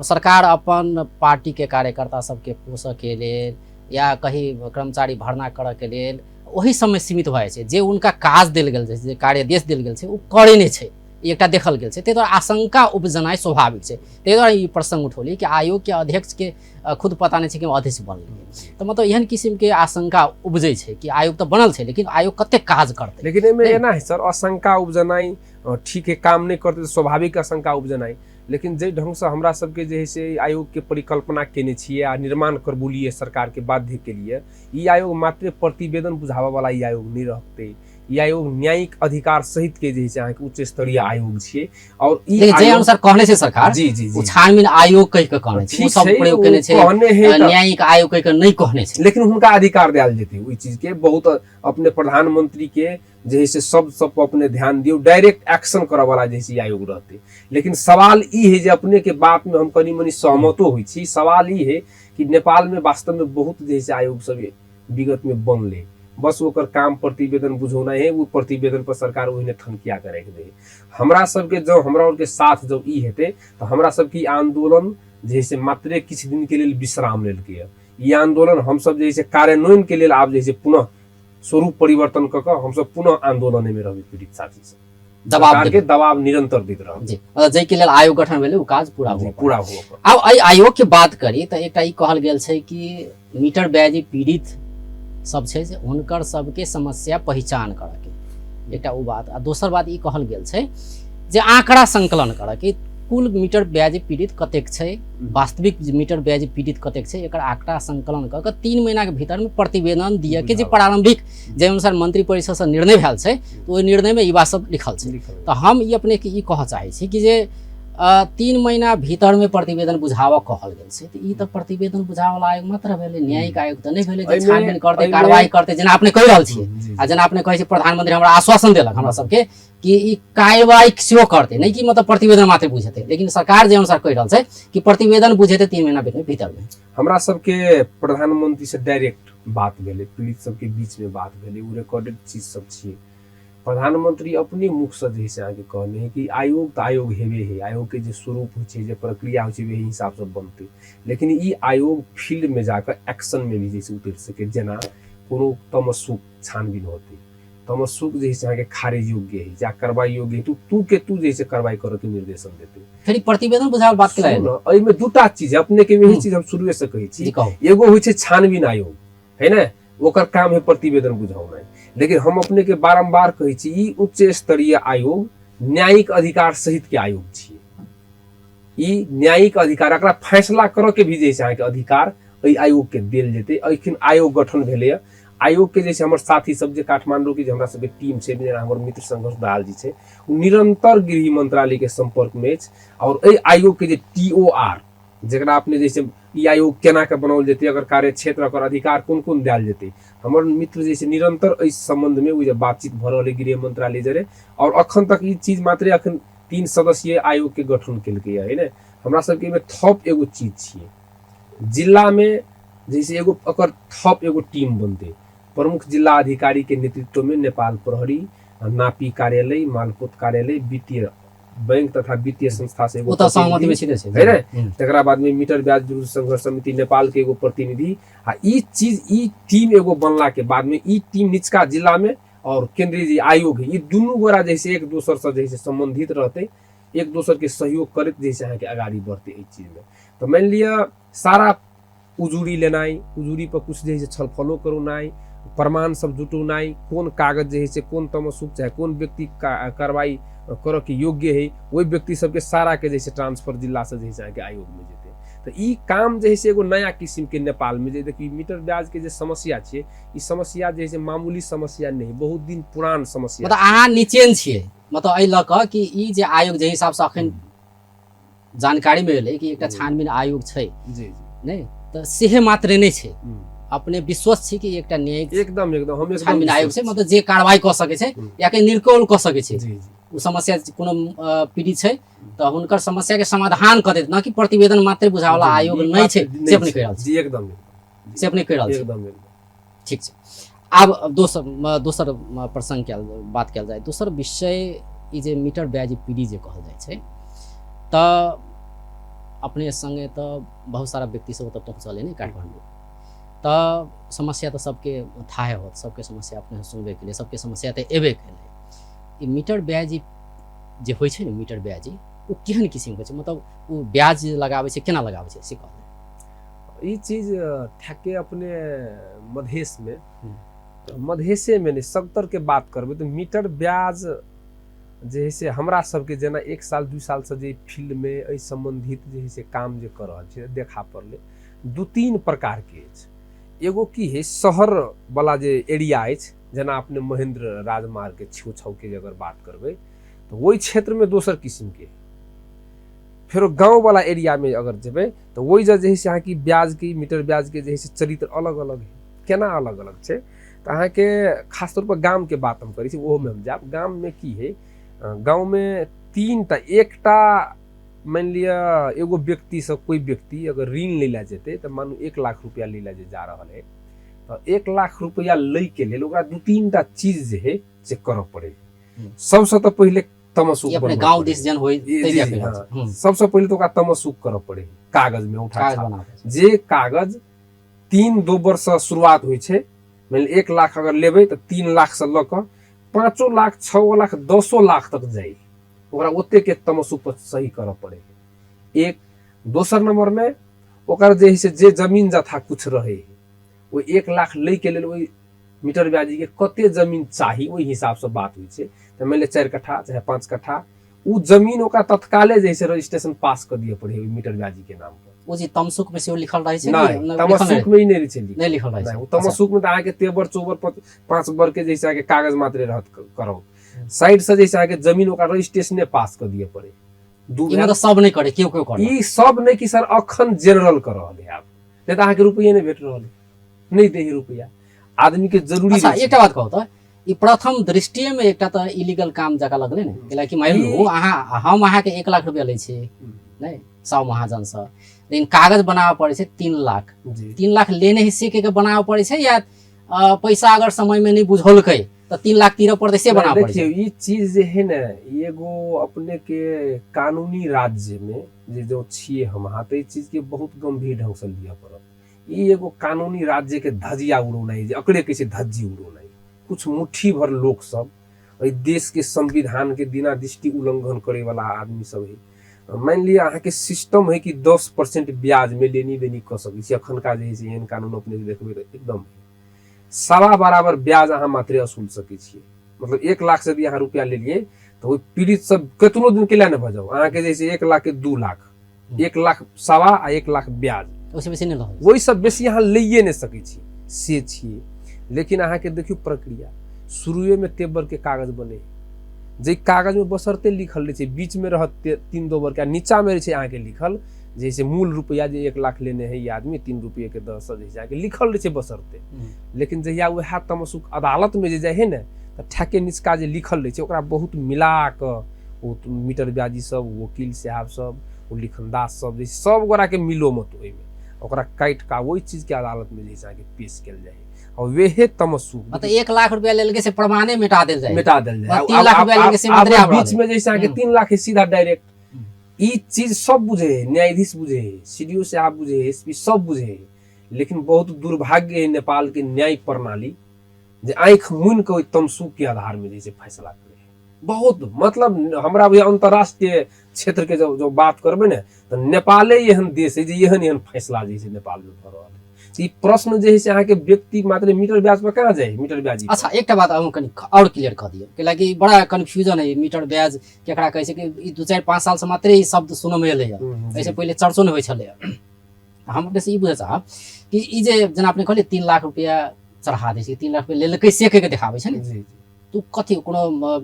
सरकार अपन पार्टी के कार्यकर्ता सबके पोसऽ के लेल या कही कर्मचारी भर्ना करऽ के लेल ओही सबमे सीमित भऽ जाइ छै। जे हुनका काज देल गेल छै, जे कार्यदेश देल गेल छै, ओ करै नहि छै, एकटा देखल गेल छै। ताहि दुआरे आशंका उपजनाइ स्वाभाविक छै। ताहि दुआरे ई प्रसंग उठौली कि आयोगके अध्यक्षके खुद पता नहि छै कि हम अध्यक्ष बनलियै, तऽ मतलब एहन किसिमके आशंका उपजै छै कि आयोग तऽ बनल छै लेकिन आयोग कतेक काज करतै। लेकिन एहिमे एना है सर, आशंका उपजनाइ ठीक है, काम नहि करतै तऽ स्वाभाविक आशंका उपजनाइ। लेकिन जाहि ढङ्गसँ हमरा सबके जे है से आयोगके परिकल्पना केने छियै आ निर्माण करबौलियै सरकारके बाध्य केलियै, ई आयोग मात्र प्रतिवेदन बुझाबऽवला ई आयोग नहि रहतै। ई आयोग न्यायिक अधिकार सहित के जे है से अहाँके उच्च स्तरीय आयोग छियै। और ई जे अनुसार कहने छै सरकार, जी जी जी, छानबीन आयोग कहि के कहने छै, ओ सब प्रयोग केने छै, कहने है न्यायिक आयोग कहि के नहि कहने छै, लेकिन हुनका अधिकार देल जेतै ओहि चीज के। बहुत अपने प्रधानमंत्री के जे है से सब सब पर अपने ध्यान दियौ, डायरेक्ट एक्शन करऽ वाला जे है आयोग रहतै। लेकिन सवाल ई है जे अपने के बात में हम कनि मनि सहमतो होइ छी। सवाल ई है कि नेपाल में वास्तव में बहुत जे है से आयोग सब विगत में बनले, बस ओकर काम प्रतिवेदन बुझौनाइ है, ओ प्रतिवेदन पर सरकार ओहिने थनकिया के राखि दे। हमरा सबके जँ हमरा आरके साथ जँ ई हेतै तऽ हमरा सबके ई आंदोलन जे है से मात्रे किछु दिन के लेल विश्राम लेलकै। ई आंदोलन हमसब जे है से कार्यान्वयन के लेल आब जे है से पुनः स्वरूप परिवर्तन कऽ कऽ हमसब पुनः आंदोलने में रहबै। पीड़ित साथी सब दबाव के दबाव निरंतर दैत रहब जी, जाहि के लेल आयोग गठन भेलै ओ काज पूरा हुअ पूरा हुअ। आब एहि आयोग के बात करी तऽ एकटा ई कहल गेल छै कि मीटर ब्याजी पीड़ित सब छै से हुनकर सबके समस्या पहिचान करऽ के एकटा ओ बात, आ दोसर बात ई कहल गेल छै जे आंकड़ा संकलन करऽ के कुल मीटर ब्याज पीड़ित कतेक छै, वास्तविक मीटर ब्याज पीड़ित कतेक छै, एकर आंकड़ा संकलन कऽ कऽ 3 महीना के भीतर में प्रतिवेदन दिअ के जे प्रारंभिक जे अनुसार मंत्री परिषद से निर्णय भेल छै तऽ ओहि निर्णय में ई बात सब लिखल छै। तऽ हम ई अपने के ई कहऽ चाहै छी कि जे 3 महीना भीतर में प्रतिवेदन बुझाबऽ कहल गेल छै, तऽ ई तऽ प्रतिवेदन बुझाबऽ आयोग मात्र भेलै, न्यायिक आयोग तऽ नहि भेलै जे छानबीन करतै, कार्रवाई करतै, जेना अपने कहि रहल छियै। आ जेना अपने कहै छियै प्रधानमंत्री हमरा आश्वासन देलक हमरा सबके कि ई कार्रवाई सेहो करतै, नहि कि मतलब प्रतिवेदन मात्र बुझेतै, लेकिन सरकार जे अनुसार कहि रहल छै कि प्रतिवेदन बुझेतै 3 महीना भीतर में। हमरा सबके प्रधानमंत्री से डायरेक्ट बात भेलै, पीड़ित सबके बीच में बात भेलै, ओ रिकॉर्डेड चीज सब छियै। प्रधानमंत्री अपने मुखसँ जे है से अहाँके कहने है कि आयोग तऽ आयोग हेबे है, आयोगके जे स्वरूप होइ छै, जे प्रक्रिया होइ छै, ओहि हिसाबसँ बनतै। लेकिन ई आयोग फील्डमे जाकऽ एक्शनमे भी जे से उतरि सकै। जेना कोनो तमसुक छानबीन होतै, तमसुक जे है से अहाँके खारिज योग्य है या कार्रवाई योग्य है, तू के तू जे है से कार्रवाई करऽ के निर्देशन देतै। फेर ई प्रतिवेदन बुझायल बात केला। सुनू ने, एहिमे दूटा चीज अपने के यही चीज हम शुरुए से कहै छी। जी, कहू। एगो होइ छै छानबीन आयोग है ने, ओकर काम है प्रतिवेदन बुझौनाइ। लेकिन हम अपने के बारम्बार कहै छी, ई उच्च स्तरीय आयोग न्यायिक अधिकार सहित के आयोग छियै। ई न्यायिक अधिकार, एकरा फैसला करऽ के भी जे छै अहाँके अधिकार एहि आयोग के देल जेतै। एखन आयोग गठन भेलैए। आयोग के जे छै हमर साथी सब जे काठमांडू के जे हमरा सबके टीम छै, जेना हमर मित्र संघर्ष दयाल जी छै, ओ निरंतर गृह मंत्रालय के संपर्क में अछि। और एहि आयोग के जे TOR, जकरा अपने जे छै ई आयोग केना के बनाओल जेतै, अगर कार्य क्षेत्र, अगर अधिकार कोन कोन देल जेतै, हमर मित्र जे छै निरंतर एहि संबंध में ओ जे बातचीत भऽ रहल है गृह मंत्रालय जरे। और अखन तक ई चीज मात्र अखन 3 सदस्यीय आयोग के गठन केलकै है ने। हमरा सबके एहिमे थप एगो चीज छियै, जिला में जैसे एगो अकर थप एगो टीम बनतै, प्रमुख जिला अधिकारी के नेतृत्व में नेपाल प्रहरी, नापी कार्यालय, मालपोत कार्यालय, वित्तीय बैंक तथा वित्तीय संस्था से एगो ओ तऽ सहमति में छिने छै है ने। तकरा बाद में मीटर ब्याज विरुद्ध संघर्ष समिति नेपाल के एगो प्रतिनिधि, आ ई चीज ई टीम एगो बनला के बाद में ई टीम निचका जिला में और केंद्रीय जे आयोग है, ई दुनू गोरा जैसे एक दोसर से जैसे संबंधित रहते, एक दोसर के सहयोग करैत जैसे अहाँके अगाड़ी बढ़ते एहि चीज में। तऽ मानि लिअ सारा उजूरी लेनाइ, उजूरी पर कुछ जे है से छलफलो करौनाइ, प्रमाण सब जुटौनाइ, कोन कागज जे है से कोन तमसुक चाहे कोन व्यक्ति कार्रवाई करऽ के योग्य है, ओहि व्यक्ति सबके सारा के जे है से ट्रांसफर जिला से जे है से अहाँके आयोग में जेतै। तऽ ई काम जे है से एगो नया किस्म के नेपाल में जे देखियौ मीटर ब्याज के जे समस्या छै, ई समस्या जे है से मामूली समस्या नहि, बहुत दिन पुरान समस्या। मतलब अहाँ निचेन छियै, मतलब एहि लऽ कऽ कि ई जे आयोग जे हिसाब से अखन जानकारी में एलै कि एकटा छानबीन आयोग छै, जी जी नहि तऽ सेहे मात्रे नहि छै, अपने विश्वस्त छी कि एकटा न्यायिक एकदम एकदम हम एकदम छानबीन आयोग छै, विश्वस्त मतलब जे कार्रवाई कऽ सकै छै या कि निर्कौल कऽ सकै छै। छी। जी जी ओ समस्या कोनो पीड़ित छै तऽ हुनकर समस्या के समाधान कऽ देत, न कि प्रतिवेदन मात्रे बुझावला आयोग ई नहि बात छै, से अपने कहि रहल छी। जी एकदम एकदम। से अपने कहि रहल छी। एकदम एकदम। ठीक छै। आब दोसर दोसर प्रसंग कयल बात कयल जाय। दोसर विषय ई जे मीटर ब्याज पीढ़ी जे कहल जाइ छै, तऽ अपने संगे तऽ बहुत सारा व्यक्ति सब ओतऽ पहुँचल है ने काठमांडू, तऽ समस्या तऽ सबके थाहे होत, सबके समस्या अपने सुनबे केलियै, सबके समस्या तऽ एबे केलै। ई मीटर ब्याज जे होइ छै ने, मीटर ब्याजी ओ केहन किसिमके होइ छै, मतलब ओ ब्याज जे लगाबै छै केना लगाबै छै से कहल। ई चीज ठेके अपने मधेश में, मधेशे में नहीं सभतर के बात करबै तऽ मीटर ब्याज जे है से हमरा सबके जेना 1 साल 2 साल से जे फील्ड में एहि संबंधित जे है से काम जे कर रहल छै, देखा पड़लै 2-3 प्रकार के अछि। एगो की है शहर वाला जे एरिया अछि, जेना अपने महेंद्र राजमार्ग के छेउ के जे अगर बात करबै तऽ ओहि क्षेत्र में दोसर किस्म के, फेरो गाँव वाला एरिया में अगर जेबै तऽ ओहि जे है से अहाँके ब्याज के मीटर ब्याज के जे है से चरित्र अलग अलग है। केना अलग अलग छै तऽ अहाँके खास तौर पर गाम के बात हम करै छी, ओहोमे हम जायब। गाम में की है, गाँव में 3टा, एकटा मानि लिअ एगो व्यक्तिसँ कोइ व्यक्ति अगर ऋण लै लए जेतै तऽ मानू 1 लाख रुपया लै लए जे जा रहल है, तऽ 1 लाख रुपया लै के लेल ओकरा 2-3टा चीज जे है से करऽ पड़ै है। सबसँ तऽ पहिले तमसुक ई अपने बनबऽ गाँव पड़ै दिस जन होई जी, तै जी, जा जी, कहि रहल हाँ। छी। सबसँ पहिले तऽ ओकरा तमसुक करऽ पड़ै है, कागज में उठा कागज छाप। बनाबै छै। जे कागज 3-2 वर्ष से शुरुआत होइ छै, मानि लिअ 1 लाख अगर लेबै तऽ 3 लाख से लऽ कऽ 5 लाख 6 लाख 10 लाख तक जाइ, ओकरा ओते के तमसुक पर सही करऽ पड़ै है। एक दोसर नंबर में ओकर जे है से जे जमीन जथा कुछ रहे है, ओ 1 लाख लै के लेल ओहि मीटर ब्याजी के कते जमीन चाही ओहि हिसाब से बात होइ छै। तऽ मानि लिअ 4 कट्ठा चाहे 5 कट्ठा ओ जमीन ओकरा तत्काले जे है से रजिस्ट्रेशन पास कऽ दिअ पड़े ओहि मीटर ब्याजी के नाम पर। ओ जे तमसुक में सेहो लिखल रहै छै नहि, कि? तमसुक में ई नहि रहै छै लिखल। नहि लिखल रहै नहि, छै। ओ तमसुक में तऽ अहाँके तेबर चौबर 5 बर के जे है से अहाँके कागज मात्रे रहत करौ। साइड से जे है से अहाँके जमीन ओकरा रजिस्ट्रेशने पास कऽ दिअ पड़े। दू ई भेल। मतलब सब नहि करे, केओ केओ करे। ई सब नहि कि सर अखन जनरल कऽ रहल है आब, नहि तऽ अहाँके रुपये नहि भेट रहल है, नहि दै है रुपया आदमी के जरूरी अच्छा, रहै छै। एकटा बात कहू तऽ ई प्रथम दृष्टिये में एकटा तऽ इलीगल काम जकाँ लगलै ने, कैला कि मानि लू अहाँ हम अहाँके 1 लाख रुपया लै छी नहि 100 महाजन सँ, लेकिन कागज बनाबऽ पड़ै छै 3 लाख। जी। 3 लाख लेने ही से के बनाबऽ पड़ै छै या पैसा अगर समय में नहि बुझौलकै तऽ तऽ 3 लाख तीरऽ पड़तै से बना पड़ै देखियौ छै। ई चीज जे है ने, ई एगो अपने के कानूनी राज्य में जे जो छियै हम अहाँ, तऽ ई चीज के बहुत गंभीर ढंग से लिअ पड़त। ई एगो कानूनी राज्य के धज्जिया उड़ौनाइ, जे अकरे कहै छै धज्जी उड़ौनाइ, कुछ मुट्ठी भर लोक सब एहि देश के संविधान के दिना दृष्टि उल्लंघन करे वाला आदमी सब है। मानि लिअ अहाँके सिस्टम है कि 10% ब्याज में लेनी देनी कऽ सकै छी, अखनका जे है से एहन कानून अपने देखबै तऽ एकदम सवा बराबर ब्याज अहाँ मात्रे असूल सकै छियै। मतलब 1 लाख से यदि अहाँ रुपया लेलियै तऽ ओहि पीड़ित सब केतनो दिन के लिए नहि भऽ जाउ, अहाँके जे है 1 लाख के 2 लाख, 1 लाख सवा आ 1 लाख ब्याज, ओहिसँ बेसी नहि लऽ, ओहिसँ बेसी अहाँ लैए नहि सकै छी, से छियै। लेकिन अहाँके देखियौ प्रक्रिया शुरुएमे तेबर के कागज बने, जाहि कागजमे बसरते लिखल रहै छै, बीचमे रहत 3 दोबर के, आ नीचाँमे रहै छै अहाँके लिखल जैसे मूल रुपया जे 1 लाख लेने है ई आदमी 3 रुपये के दरसँ जे अहाँके लिखल रहै छै बसरते। लेकिन जहिया वएह तमसुक अदालतमे जे जाइ है ने, तऽ ठेके निचका जे लिखल रहै छै ओकरा बहुत मिला कऽ ओ मीटर ब्याजी सब, वकील साहब सब, ओ लिखनदास सब जे सब गोराके मिलो मत ओहिमे ओकरा काटि कऽ ओहि चीजके अदालतमे जे अहाँके पेश कयल जाइ है, और वेहे तमसुक मतलब 1 लाख रुपया लेलकै से प्रमाणे मिटा देल जाय, मिटा देल जाय, 3 लाख रुपया लेलकै से मात्रे आब बीच में जैसे अहाँके 3 लाख है सीधा डायरेक्ट। ई चीज सब बुझे है, न्यायाधीश बुझे है, सीडीओ साहब बुझे है, एसपी सब बुझे है, लेकिन बहुत दुर्भाग्य है नेपाल के न्याय प्रणाली जे आँखि मुनि के ओहि तमसुक के आधार में जैसे फैसला करे है। बहुत मतलब हमरा भी अंतर्राष्ट्रीय क्षेत्र के जब जब बात करबै ने तऽ नेपाले एहन देश है जे एहन एहन फैसला जे छै नेपाल में भऽ रहल है। ई प्रश्न जे है से अहाँके व्यक्ति मात्र मीटर ब्याज पर कहाँ जाय, मीटर ब्याज। अच्छा एकटा बात अहूँ कनि आओर क्लियर कऽ दियौ, कैलाकि बड़ा कन्फ्यूजन है मीटर ब्याज केकरा कहै छै, कि ई 2 4 5 साल से मात्रे ई शब्द सुनऽ मे एलै हँ, एहिसँ पहिले चर्चो नहि होइ छलै। हम अपने से ई बुझऽ चाहब कि ई जे जेना अपने कहलियै 3 लाख रुपया चढ़ा दै छै, 3 लाख रुपया लेलकै से कहि के देखाबै छै ने, तू कथी कोनो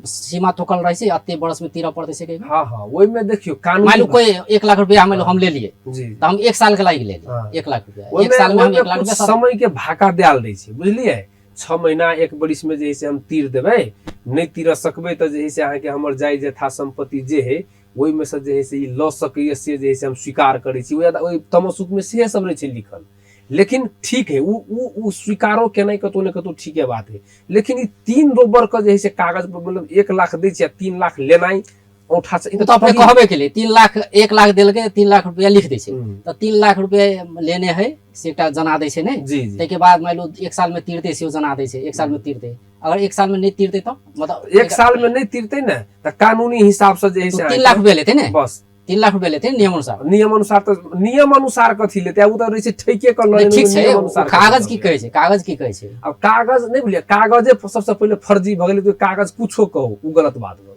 सीमा तोकल रहै छै एते बरस में तीरऽ पड़तै से कहि? हाँ हाँ, ओहिमे देखियौ कानून मान लो कोई 1 लाख रुपया हम ले लिए तऽ हम 1 साल के लागि ले लिए 1 लाख रुपया, 1 साल में हम 1 लाख रुपया समय के भाका देल रहै छै, बुझलियै? 6 महीना 1 बरिस में जे है से हम तीर देबै, नहि तीर सकबै तऽ जे है से अहाँके हमर जाय जथा संपत्ति जे है ओहिमे से जे है से ई लऽ सकैए, से जे है से हम स्वीकार करै छी। ओहि तमसुक में सेहे सब रहै छै लिखल, लेकिन ठीक है उ स्वीकारो केनाइ कतौ ने कतौ ठीके बात है, लेकिन ई 3 दोबर के जे है से कागज पर मतलब 1 लाख दै छै आ 3 लाख लेनाइ औंठा से तऽ अपने कहबे के लिए 3 लाख 1 लाख देलकै 3 लाख रुपया लिख दै छै, तऽ 3 लाख रुपया लेने है से एकटा जना दै छै ने, ताहिके बाद मान लो 1 साल में तीरतै सेहो जना दै छै, 1 साल में तीरतै, अगर 1 साल में नहि तीरतै तऽ मतलब 1 साल में नहि तीरतै ने तऽ कानूनी हिसाब से जे है से 3 लाख रुपया लेतै ने, बस 3 लाख रुपया लेतै नियम अनुसार। नियम अनुसार तऽ नियम अनुसार कथी लेतै, ओ तऽ रहै छै ठेके कऽ लऽ, ठीक छै। कागज की कहै छै, कागज की कहै छै? आब कागज नहि बुझलियै, कागजे सबसँ पहिले फर्जी भऽ गेलै, तऽ कागज कुछो कहू ओ गलत बात भऽ गेलै।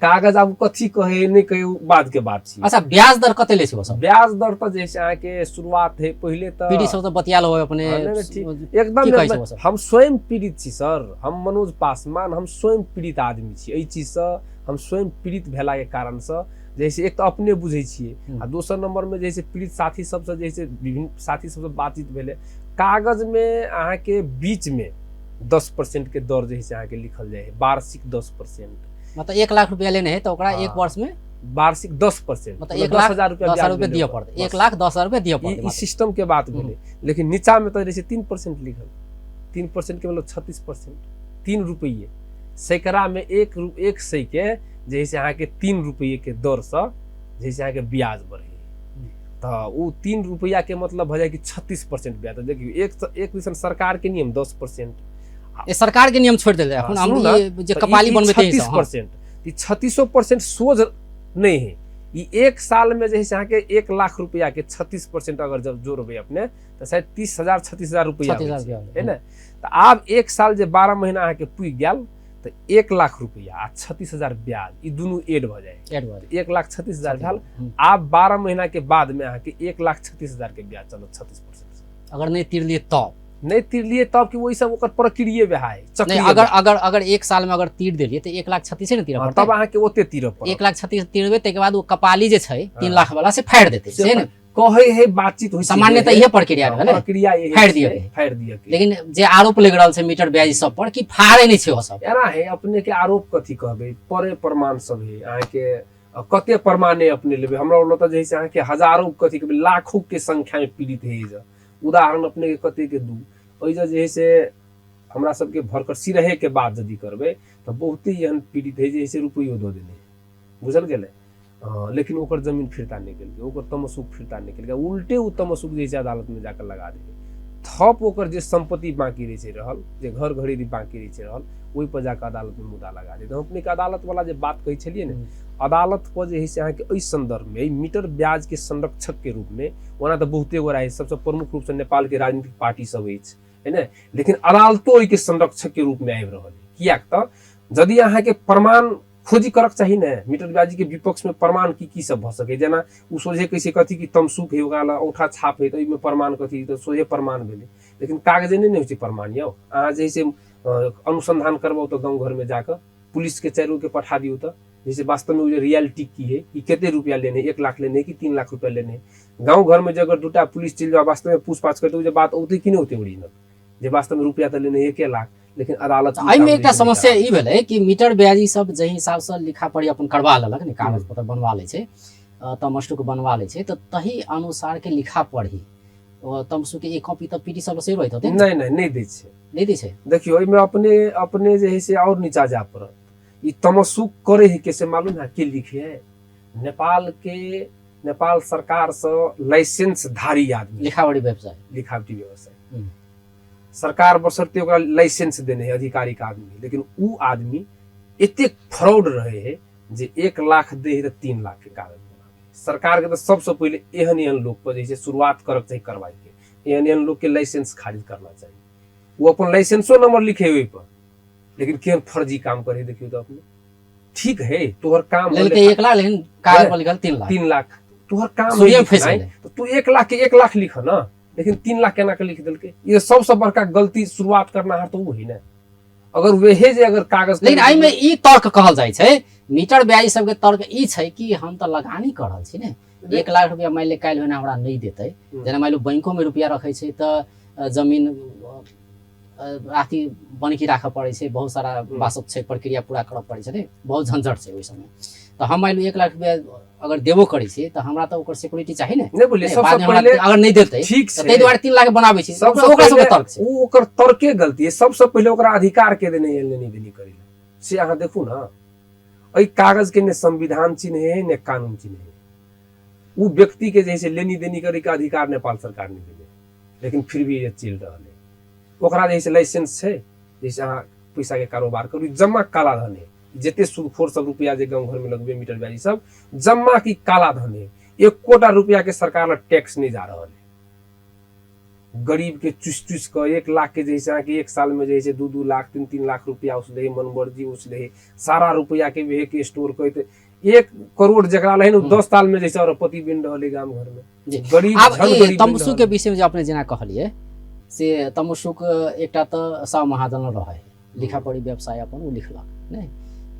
कागज आब कथी कहै नहि कहै ओ बाद के बात छै। अच्छा ब्याज दर कते लै छै ओ सब? ब्याज दर तऽ जे छै अहाँके शुरुआत है पहिले तऽ पीड़ित सब तऽ बतियाल होय अपने, एकदम हम स्वयं पीड़ित छी सर, हम मनोज पासवान, हम स्वयं पीड़ित आदमी छी। एहि चीजसँ हम स्वयं पीड़ित भेलाके कारणसँ जैसे एक तऽ अपने बुझै छियै, आ दोसर नंबरमे जे छै पीड़ित साथी सबसँ जे छै विभिन्न साथी सबसँ बातचीत भेलै। कागजमे अहाँके बीचमे 10% के दर जे छै अहाँके लिखल जाइ है, वार्षिक 10%। मतलब 1 लाख रुपया लेने है तऽ ओकरा 1 वर्ष में वार्षिक 10%, मतलब 1 लाख 10,000 रुपया दिअ पड़तै, 1,10,000 रुपया दिअ पड़तै। ई सिस्टम के बात भेलै। लेकिन नीचा में तऽ रहै छै 3% लिखल, 3% के मतलब 36%, 3 रुपये सैकड़ा में 100 के जे से अहाँके 3 रुपये के दरसँ जे से अहाँके ब्याज बढ़ै, तऽ ओ 3 रुपया के मतलब भऽ जाइ कि 36% ब्याज। तऽ देखियौ एक दिसन सरकार के नियम 10%, सरकार के नियम छोड़ि देल जाय, हम जे कपाली बनबै 36%, ई 36% सोझ नहि है। ई 1 साल में जे है से अहाँके 1 लाख रुपया के 36% अगर जब जोड़बै अपने तऽ शायद 30,000 36,000 रुपया है ने। तऽ आब 1 साल जे 12 महीना अहाँके पुगि गेल तऽ 1 लाख रुपया आ 36,000 ब्याज ई दुनू एड भऽ जाइ, 1,36,000 भेल। आब 12 महीना के बाद में अहाँके 1,36,000 के ब्याज चलत 36%। अगर नहि तीरलियै तब? नहि तीरलियै तब कि ओहि सब ओकर प्रक्रिये वएह है। अगर अगर अगर 1 साल में अगर तीर देलियै तऽ 1,36,000 ने तीरऽ पड़तै, तब अहाँके ओते तीरऽ पड़त। 1,36,000 तीरबै ताहिके बाद ओ कपाली जे छै 3 लाख वाला से फाड़ि देतै, से ने कहै है, बातचीत होइ सामान्यतः इहे प्रक्रिया भेलै, प्रक्रिया फाड़ि दिअ, फाड़ि दिअ। लेकिन जे आरोप लागि रहल छै मीटर ब्याज सब पर कि फाड़ै नहि छै ओ सब, एना है अपने के आरोप कथी कहबै, परे प्रमाण सब है अहाँके, कते प्रमाणे अपने लेबै। हमरा ओतऽ जे है से अहाँके हजारों कथी कहबै लाखों के संख्या में पीड़ित है। उदाहरण अपने के कते के दू, ओहि जे है से हमरा सबके भरकर सिरहे के बाद यदि करबै तऽ बहुते एहन पीड़ित है जे से रुपैयो दऽ देने बुझल गेलै। लेकिन ओकर जमीन फिरता नहि केलकै, ओकर तमसुक फिरता नहि केलकै, उल्टे ओ तमसुक जे छै अदालतमे जाकऽ लगा देलै। थप ओकर जे सम्पत्ति बाँकी रहै छै रहल, जे घर घरेरी बाँकी रहै छै रहल, ओहि पर जाकऽ अदालतमे मुद्दा लगा देत। हम अपनेके अदालत वाला जे बात कहै छलियै ने, अदालत पर जे है से अहाँके एहि सन्दर्भमे एहि मीटर ब्याजके संरक्षकके रूपमे ओना तऽ बहुते गोरा अछि, सबसँ प्रमुख रूपसँ नेपालके राजनीतिक पार्टी सब अछि है ने, लेकिन अदालतो ओहिके संरक्षकके रूपमे आबि रहल है। किएक तऽ यदि अहाँके प्रमाण खोजी करक चाही ने, मीटर ब्याजी के विपक्ष में प्रमाण की की सब भऽ सकै, जेना ओ सोझे कहै छै कथी कि तमसुक है ओकरा लग औंठा छाप है तऽ ओहिमे प्रमाण कथी, तऽ सोझे प्रमाण भेलै, लेकिन कागजे नहि ने होइ छै प्रमाण। यौ अहाँ जे से अनुसंधान करबौ तऽ गाँव घरमे जाकऽ पुलिसके चारि के पठा दियौ तऽ जैसे वास्तवमे ओ जे रियलिटी की है कि कते रुपया लेने, 1 लाख लेने कि 3 लाख रुपया लेने। गाँव घरमे जे अगर 2टा पुलिस चलि जाओ वास्तवमे पूछपाछ करते ओ जे बात औतै कि नहि औतै ओरिजिनल, जे वास्तवमे रुपया तऽ लेने 1 लाख, लेकिन अदालत एहिमे एकटा समस्या ई भेलै कि मीटर ब्याजी सब जाहि हिसाबसँ लिखा पढ़ी अपन करवा लेलक ने, कागज पत्र बनवा लै छै, तमसुक बनवा लै छै, तऽ तही अनुसारके लिखा पढ़ी तमसुक एक कॉपी तऽ पीटी सब से रहैत होतै। नहि नहि नहि दै छै, नहि दै छै। देखियौ एहिमे अपने अपने जे है से और नीचा जाय पड़त। ई तमसुक करे है कैसे मालूम है के लिखे है? नेपाल के नेपाल सरकार से लाइसेंस धारी आदमी, लिखावटी व्यवसाय, लिखावटी व्यवसाय सरकार बसरते ओकरा लाइसेंस देने है अधिकारी का आदमी, लेकिन उ आदमी एतेक फ्रॉड रहे है जे 1 लाख दे है तऽ 3 लाख के कागज बनावे। सरकार के तऽ सबसे पहिले एहन एहन लोक पर जे छै शुरुआत करक चाही कार्रवाई के, एहन एहन लोक के लाइसेंस खारिज करना चाही। वो अपन लाइसेंसो नंबर लिखे ओहि पर, लेकिन केहन फर्जी काम करे देखियौ तऽ अपने। ठीक है तोहर काम लेलकै 1 लाख लेकिन कागज पर लिखल 3 लाख, 3 लाख तोहर काम है फंसि गेलै। तऽ तू 1 लाख के 1 लाख लिख ना, लेकिन 3 लाख केना के लिख देलकै? ये सबसे बड़का गलती शुरुआत करना है तो वो ही ना, अगर वेहे जे अगर कागज लेकिन एहिमे ई तर्क कहल जाइ छै मीटर ब्याजी सबके तर्क ई छै कि हम तऽ लगानी कर रहल छी ने, 1 लाख रुपया मानि ले काल्हि होने हमरा नहि देतै, जेना मानि लो बैंकोमे रुपया रखै छै तऽ जमीन अथी बनकी राखऽ पड़ै छै, बहुत सारा बासत छै, प्रक्रिया पूरा करऽ पड़ै छै ने, बहुत झंझट छै ओहि समय। तऽ हम मानि लो 1 लाख रुपया अगर देबो करै छी तऽ हमरा तऽ ओकर सिक्योरिटी चाही ने, नहि बोलिए सबसे पहिले अगर नहि देतै ठीक छै ताहि दुआरे 3 लाख बनाबै छी, ओकरा सबके तर्क छै, ओ ओकर तर्के गलती है। सबसे पहिले ओकरा अधिकार के देने लेनी देनी करै से अहाँ देखू ना, एहि कागज के ने संविधान चिन्ह है ने कानून चिन्ह है। ओ व्यक्ति के जे लेनी देनी करे के अधिकार नेपाल सरकार नहीं देने, लेकिन फिर भी ये चलि रहल है। ओकरा जे लाइसेंस छै जैसे अहाँ पैसा के कारोबार करू, जमा काला धन है, जते सूदखोर सब रुपया जे गाँव घर में लगबे मीटर ब्याजी सब जमा की काला धन है, एकोटा रुपया के सरकार लग टैक्स नहीं जा रहा है। गरीब के चुस चुस के 1 लाख के जैसे अहाँके 1 साल में जैसे 2-2 लाख 3-3 लाख रुपया उसले मनमर्जी उसले सारा रुपया के वेह के स्टोर करते 1 करोड़ जकरा लहे ने 10 साल में जैसे अरबपति बनि रहल है गाम घर में गरीब। आब तमसुक के विषय में जे अपने जेना कहलिए से तमसुक एकटा तऽ साव महाजन रहे, लिखा पढ़ी व्यवसाय अपन ओ लिखलक नहि,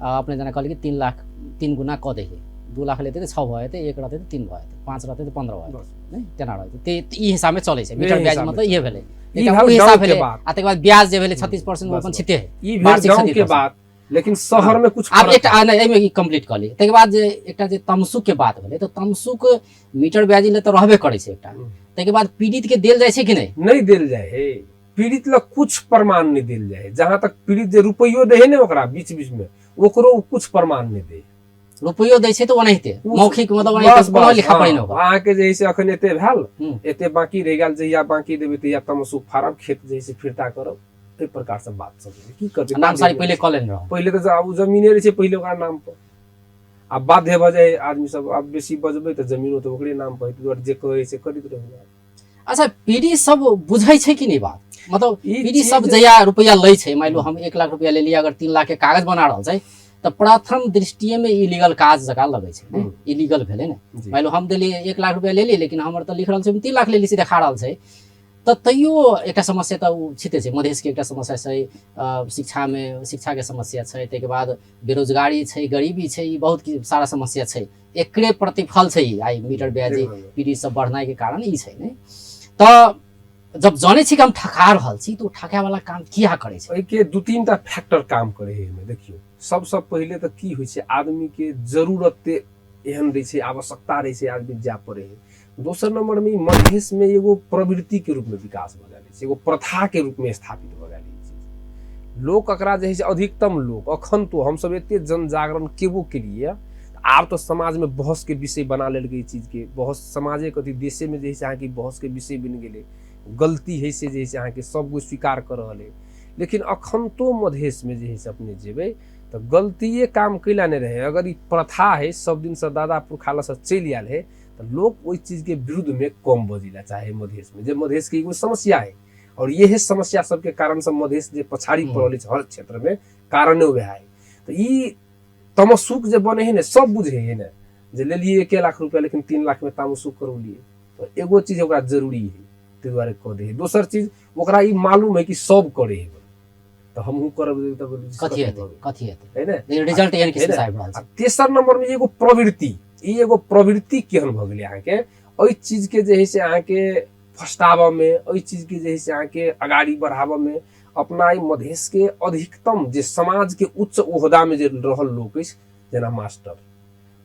अपने जेना कहलिए 3 लाख 3 गुना कऽ दै है, 2 लाख लेतै तऽ 6 भऽ जेतै, 1 रहतै तऽ 3 भऽ जेतै, 5 रहतै तऽ 15 भऽ जेतै, नहि तेना रहतै। ई हिसाबमे चलै छै मीटर ब्याज, मतलब इहे भेलै हिसाब भेलै। आ तकर बाद ब्याज जे भेलै 36% अपन छिते है ई भेल गाँव के बात, लेकिन शहर में कुछ आब एकटा नहि एहिमे ई कम्प्लीट कऽ ली। तकर बाद जे एकटा जे तमसुक के बात भेलै तऽ तमसुक मीटर ब्याजी ले तऽ रहबे करै छै एकटा, तकर बाद पीड़ित के देल जाइ छै कि नहि? नहि देल जाइ है, पीड़ित लग कुछ प्रमाण नहीं देल जाए। जहां तक पीड़ित जे रुपयो दे है ने ओकरा बीच बीच में ओकरो कुछ प्रमाण नहीं दे, रुपयो दै छै तऽ ओनाहिते मौखिक मतलब ओनाहिते कोनो लिखा पढ़ी नहि। अहाँके जे है अखन एते भेल एते बाकी रहि गेल, जहिया बाकी देबै तहिया तमसुक फाड़ब, खेत जे है फिरता करब, एहि प्रकार से बात सब की करबै। नाम सारी पहिले कऽ लेने रहौ, पहिले तऽ आब जमीने रहै छै पहिले ओकरा नाम पर, आब बाध्य भऽ जाइ आदमी सब, आब बेसी बजबै तऽ जमीनो तऽ ओकरे नाम पर, दुआरे जे कहै से करैत रहू। अच्छा पीढ़ी सब बुझै छै कि नहि बात? मतलब पीढ़ी सब जहिया रुपया लै छै, मानि लो हम 1 लाख रुपया लेलियै, अगर 3 लाख के कागज बना रहल छै तऽ प्रथम दृष्टिये में इलीगल काज जकाँ लगै छै, इलीगल भेलै ने। मानि लो हम देलियै 1 लाख रुपया लेलियै, लेकिन हमर तऽ लिख रहल छै 3 लाख लेलियै से देखा रहल छै, तऽ तैयो एकटा समस्या तऽ ओ छिते छै। मधेशके एकटा समस्या छै शिक्षामे, शिक्षाके समस्या छै, ताहिके बाद बेरोजगारी छै, गरीबी छै, ई बहुत सारा समस्या छै, एकरे प्रतिफल छै ई आइ मीटर ब्याजी पीढ़ी सब बढ़नाइके कारण ई छै ने। तऽ जब जानै छी कि हम ठका रहल छी तऽ ओ ठकावला काम किया करै छै? एहिके 2-3 टा फैक्टर काम करै है एहिमे। देखियौ सबसँ पहिले तऽ की होइ छै, आदमीके जरूरत एहन रहै छै, आवश्यकता रहै छै, आदमी जाय पड़ै है। दोसर नंबर में मधेश में एगो प्रवृत्ति के रूप में विकास भऽ गेल छै, एगो प्रथा के रूप में स्थापित भऽ गेल। लोक एकरा जे है से अधिकतम लोक अखन तो हमसब एते जनजागरण केबो केलिए, आब तऽ समाजमे बहसके विषय बना लेलकै ई चीजके। बहस समाजे कथी देशेमे जे है से अहाँके बहसके विषय बनि गेलै। गलती है से जे है से अहाँके सब कोइ स्वीकार कऽ रहल है, लेकिन अखन तो मधेशमे जे है से अपने जेबै तऽ गलतिए काम कैला नहि रहै। अगर ई प्रथा है सब दिनसँ दादा पुरखा लग से चलि आयल है तऽ लोक ओहि चीजके विरुद्धमे कम बजै ला चाहे मधेशमे, जे मधेशके एगो समस्या है। और यही समस्या सबके कारण से मधेश जे पछाड़ी पड़ल अछि हर क्षेत्रमे, कारणे वएह है। तऽ ई तमसुक जे बने है ने, सब बुझे है ने जे लेलिए 1 लाख रुपया लेकिन 3 लाख में तामसुक करौलिए, तऽ एगो चीज ओकरा जरूरी है ताहि दुआरे कऽ दे है। दोसर चीज ओकरा ई मालूम है कि सब करे है तऽ हमहूँ करब तब कथी हेतै, कथी हेतै है ने, लेकिन रिजल्ट एहन किस्म है से ने? आबि रहल आ छै। तेसर नंबर में एगो प्रवृत्ति, ई एगो प्रवृत्ति केहन भऽ गेलै अहाँके एहि चीज के जे है से अहाँके फस्टाबऽ में, एहि चीज के जे है से अहाँके अगाड़ी बढ़ाबऽ में अपना एहि मधेश के अधिकतम जे समाज के उच्च ओहदा में जे रहल लोक अछि, जेना मास्टर,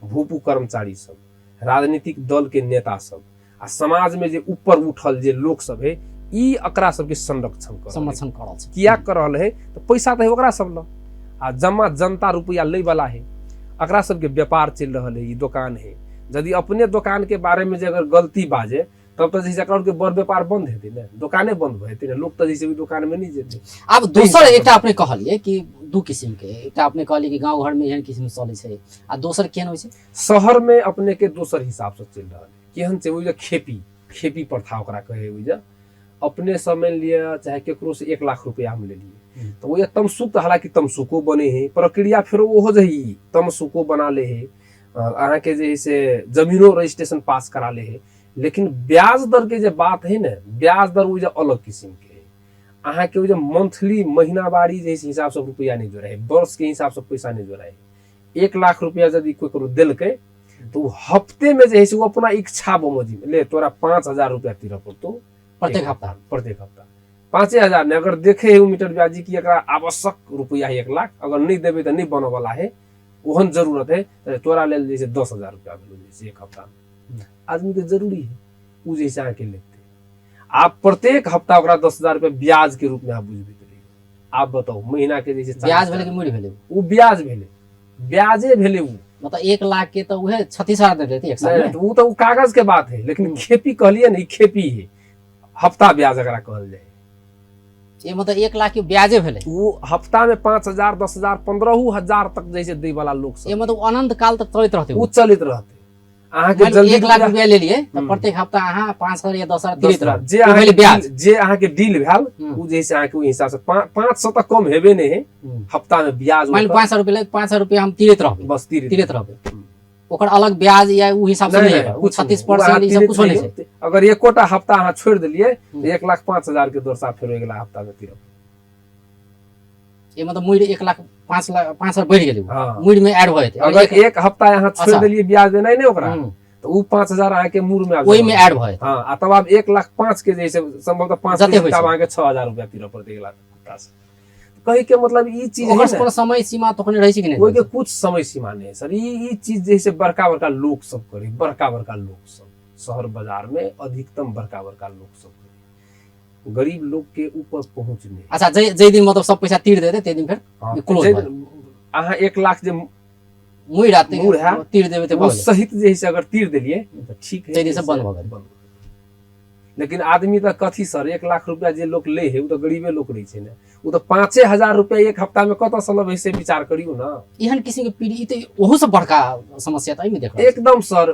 भूपू कर्मचारी सब, राजनीतिक दल के नेता सब आ समाज में जे ऊपर उठल जे लोक सब है, ई एकरा सबके संरक्षण कर रहल है। संरक्षण कर रहल छै। किया कर रहल है? तऽ पैसा तऽ है ओकरा सब लग आ जमा जनता रुपया लै वाला है। एकरा सबके व्यापार चलि रहल है, ई दोकान है। यदि अपने दोकान के बारे में जे अगर गलती बाजे तब तऽ जैसे एकरा बड़ व्यापार बंद हेतै ने, दोकाने बंद भऽ जेतै ने, लोक तऽ जैसे ओहि दोकान में नहि जेतै। आब दोसर एकटा अपने कहलियै कि दू किसिम के, एकटा अपने कहलियै कि गाँव घर में एहन किसिम चलै छै आ दोसर केहन होइ छै? शहर में अपने के दोसर हिसाब से चलि रहल है। केहन छै? ओहि जे खेपी, खेपी प्रथा ओकरा कहै, ओहि जे अपने से मानि लिअ चाहे केकरो से 1 लाख रुपया हम लेलियै तऽ ओहि तमसुक, तऽ हालांकि तमसुको बने है प्रक्रिया, फेरो ओहो जे है तमसुको बना ले है, अहाँके जे है से जमीनो रजिस्ट्रेशन पास करा ले है, लेकिन ब्याज दर के जे बात है ने, ब्याज दर ओ जे अलग किस्म के है। अहाँके ओ जे मंथली महीनावारी जे हिसाब से रुपया नहीं जोड़े है, वर्ष के हिसाब से पैसा नहीं जोड़े है। 1 लाख रुपया यदि कोई ककरो देलकै तो ओ हफ्ते में जे है से ओ अपना इच्छा बमोजिम ले तोरा 5,000 रुपया तीरऽ पड़तौ प्रत्येक हफ्ता, प्रत्येक हफ्ता 5,000 ने। अगर देखे है ओ मीटर ब्याजी की एकरा आवश्यक रुपया है 1 लाख, अगर नहीं देबै तऽ नहीं बनऽ वाला है, ओहन जरूरत है तऽ तोरा लेल जे छै 10,000 रुपया भेलो जे छै एक हफ्ता में। आदमी के जरूरी है ओ जे छै अहाँके लेते। आप प्रत्येक हफ्ता ओकरा 10,000 रुपया ब्याज के रूप में आप बुझबैत रहियौ। आप बताउ महीना के जे छै ब्याज भेलै कि मूल्य भेलै? ओ ब्याज भेलै, ब्याजे भेलै ओ। मतलब 1 लाख के तऽ उहे 36,000 दे देतै एक साल में। ओ तऽ ओ कागज के बात है, लेकिन खेती कहलियै ने, ई खेती है, हफ्ता ब्याज एकरा कहल जाय। ये मतलब 1 लाख के ब्याजे भेलै। ओ हफ्ता में 5,000 10,000 15,000 तक जैसे दै वाला लोग सब। ये मतलब अनंत काल तक चलैत रहतै ओ। चलैत रहतै। अहाँके जल्दी 1 लाख रुपया लेलियै तऽ प्रत्येक हफ्ता अहाँ 5,000 या 10,000 दित रहब। जे अहाँके ब्याज, जे अहाँके डील भेल ओ जे है अहाँके ओहि हिसाब से 500 तक कम हेबे नहि है हफ्ता में ब्याज। मान 500 रुपया 500 रुपया हम तिरैत रहबै, बस तिरैत रहबै, ओकर अलग ब्याज या ओ हिसाब से नहीं है, ओ 36% ई सब कुछो नहीं छै। अगर एकोटा हफ्ता अहाँ छोड़ि देलियै तऽ 1,05,000 के दोरसा फेर अगिला हफ्ता में तिरब। ये मतलब मूल्य 1 लाख 5 लाख 5,000 बढ़ि गेलै, मूल्य में ऐड भऽ जेतै। अगर एक हफ्ता अहाँ छोड़ि देलियै ब्याज देनाइ नहि ओकरा, तऽ ओ 5,000 अहाँके मूर में ओहि में ऐड भऽ जेतै। हाँ, आ तब आब 1,05,000 के जे संभवतः 5 अहाँके 6,000 रुपया तिरऽ पड़तै अगिला हफ्ता से। कहे के मतलब ई चीज ओकर कोनो समय सीमा तो रहै छै कि नहि? ओहि के कुछ समय सीमा नहि है सर। ई चीज जे है बड़का बड़का लोक सब करे, बड़का बड़का लोक सब शहर बाजार में अधिकतम बड़का बड़का लोक सब करे, गरीब लोग के ऊपर पहुंच नहीं। अच्छा, जे दिन मतलब सब पैसा तीर देते ते दिन फिर क्लोज। अहाँ 1 लाख जे मुई रात मुड़ है तीर देबे ते सहित जे है अगर तीर देलिए तऽ ठीक है, ते दिन सब बंद भऽ गेल। लेकिन आदमी तऽ कथी सर 1 लाख रुपया जे लोक ले है ओ तऽ गरीबे लोक रहै छै ने, ओ तऽ 5,000 रुपया एक हफ्ता में कतऽ से लबै से विचार करियौ ना। एहन किसिम के पीढ़ी तऽ ओहो सब बड़का समस्या तऽ एहिमे देख एकदम सर,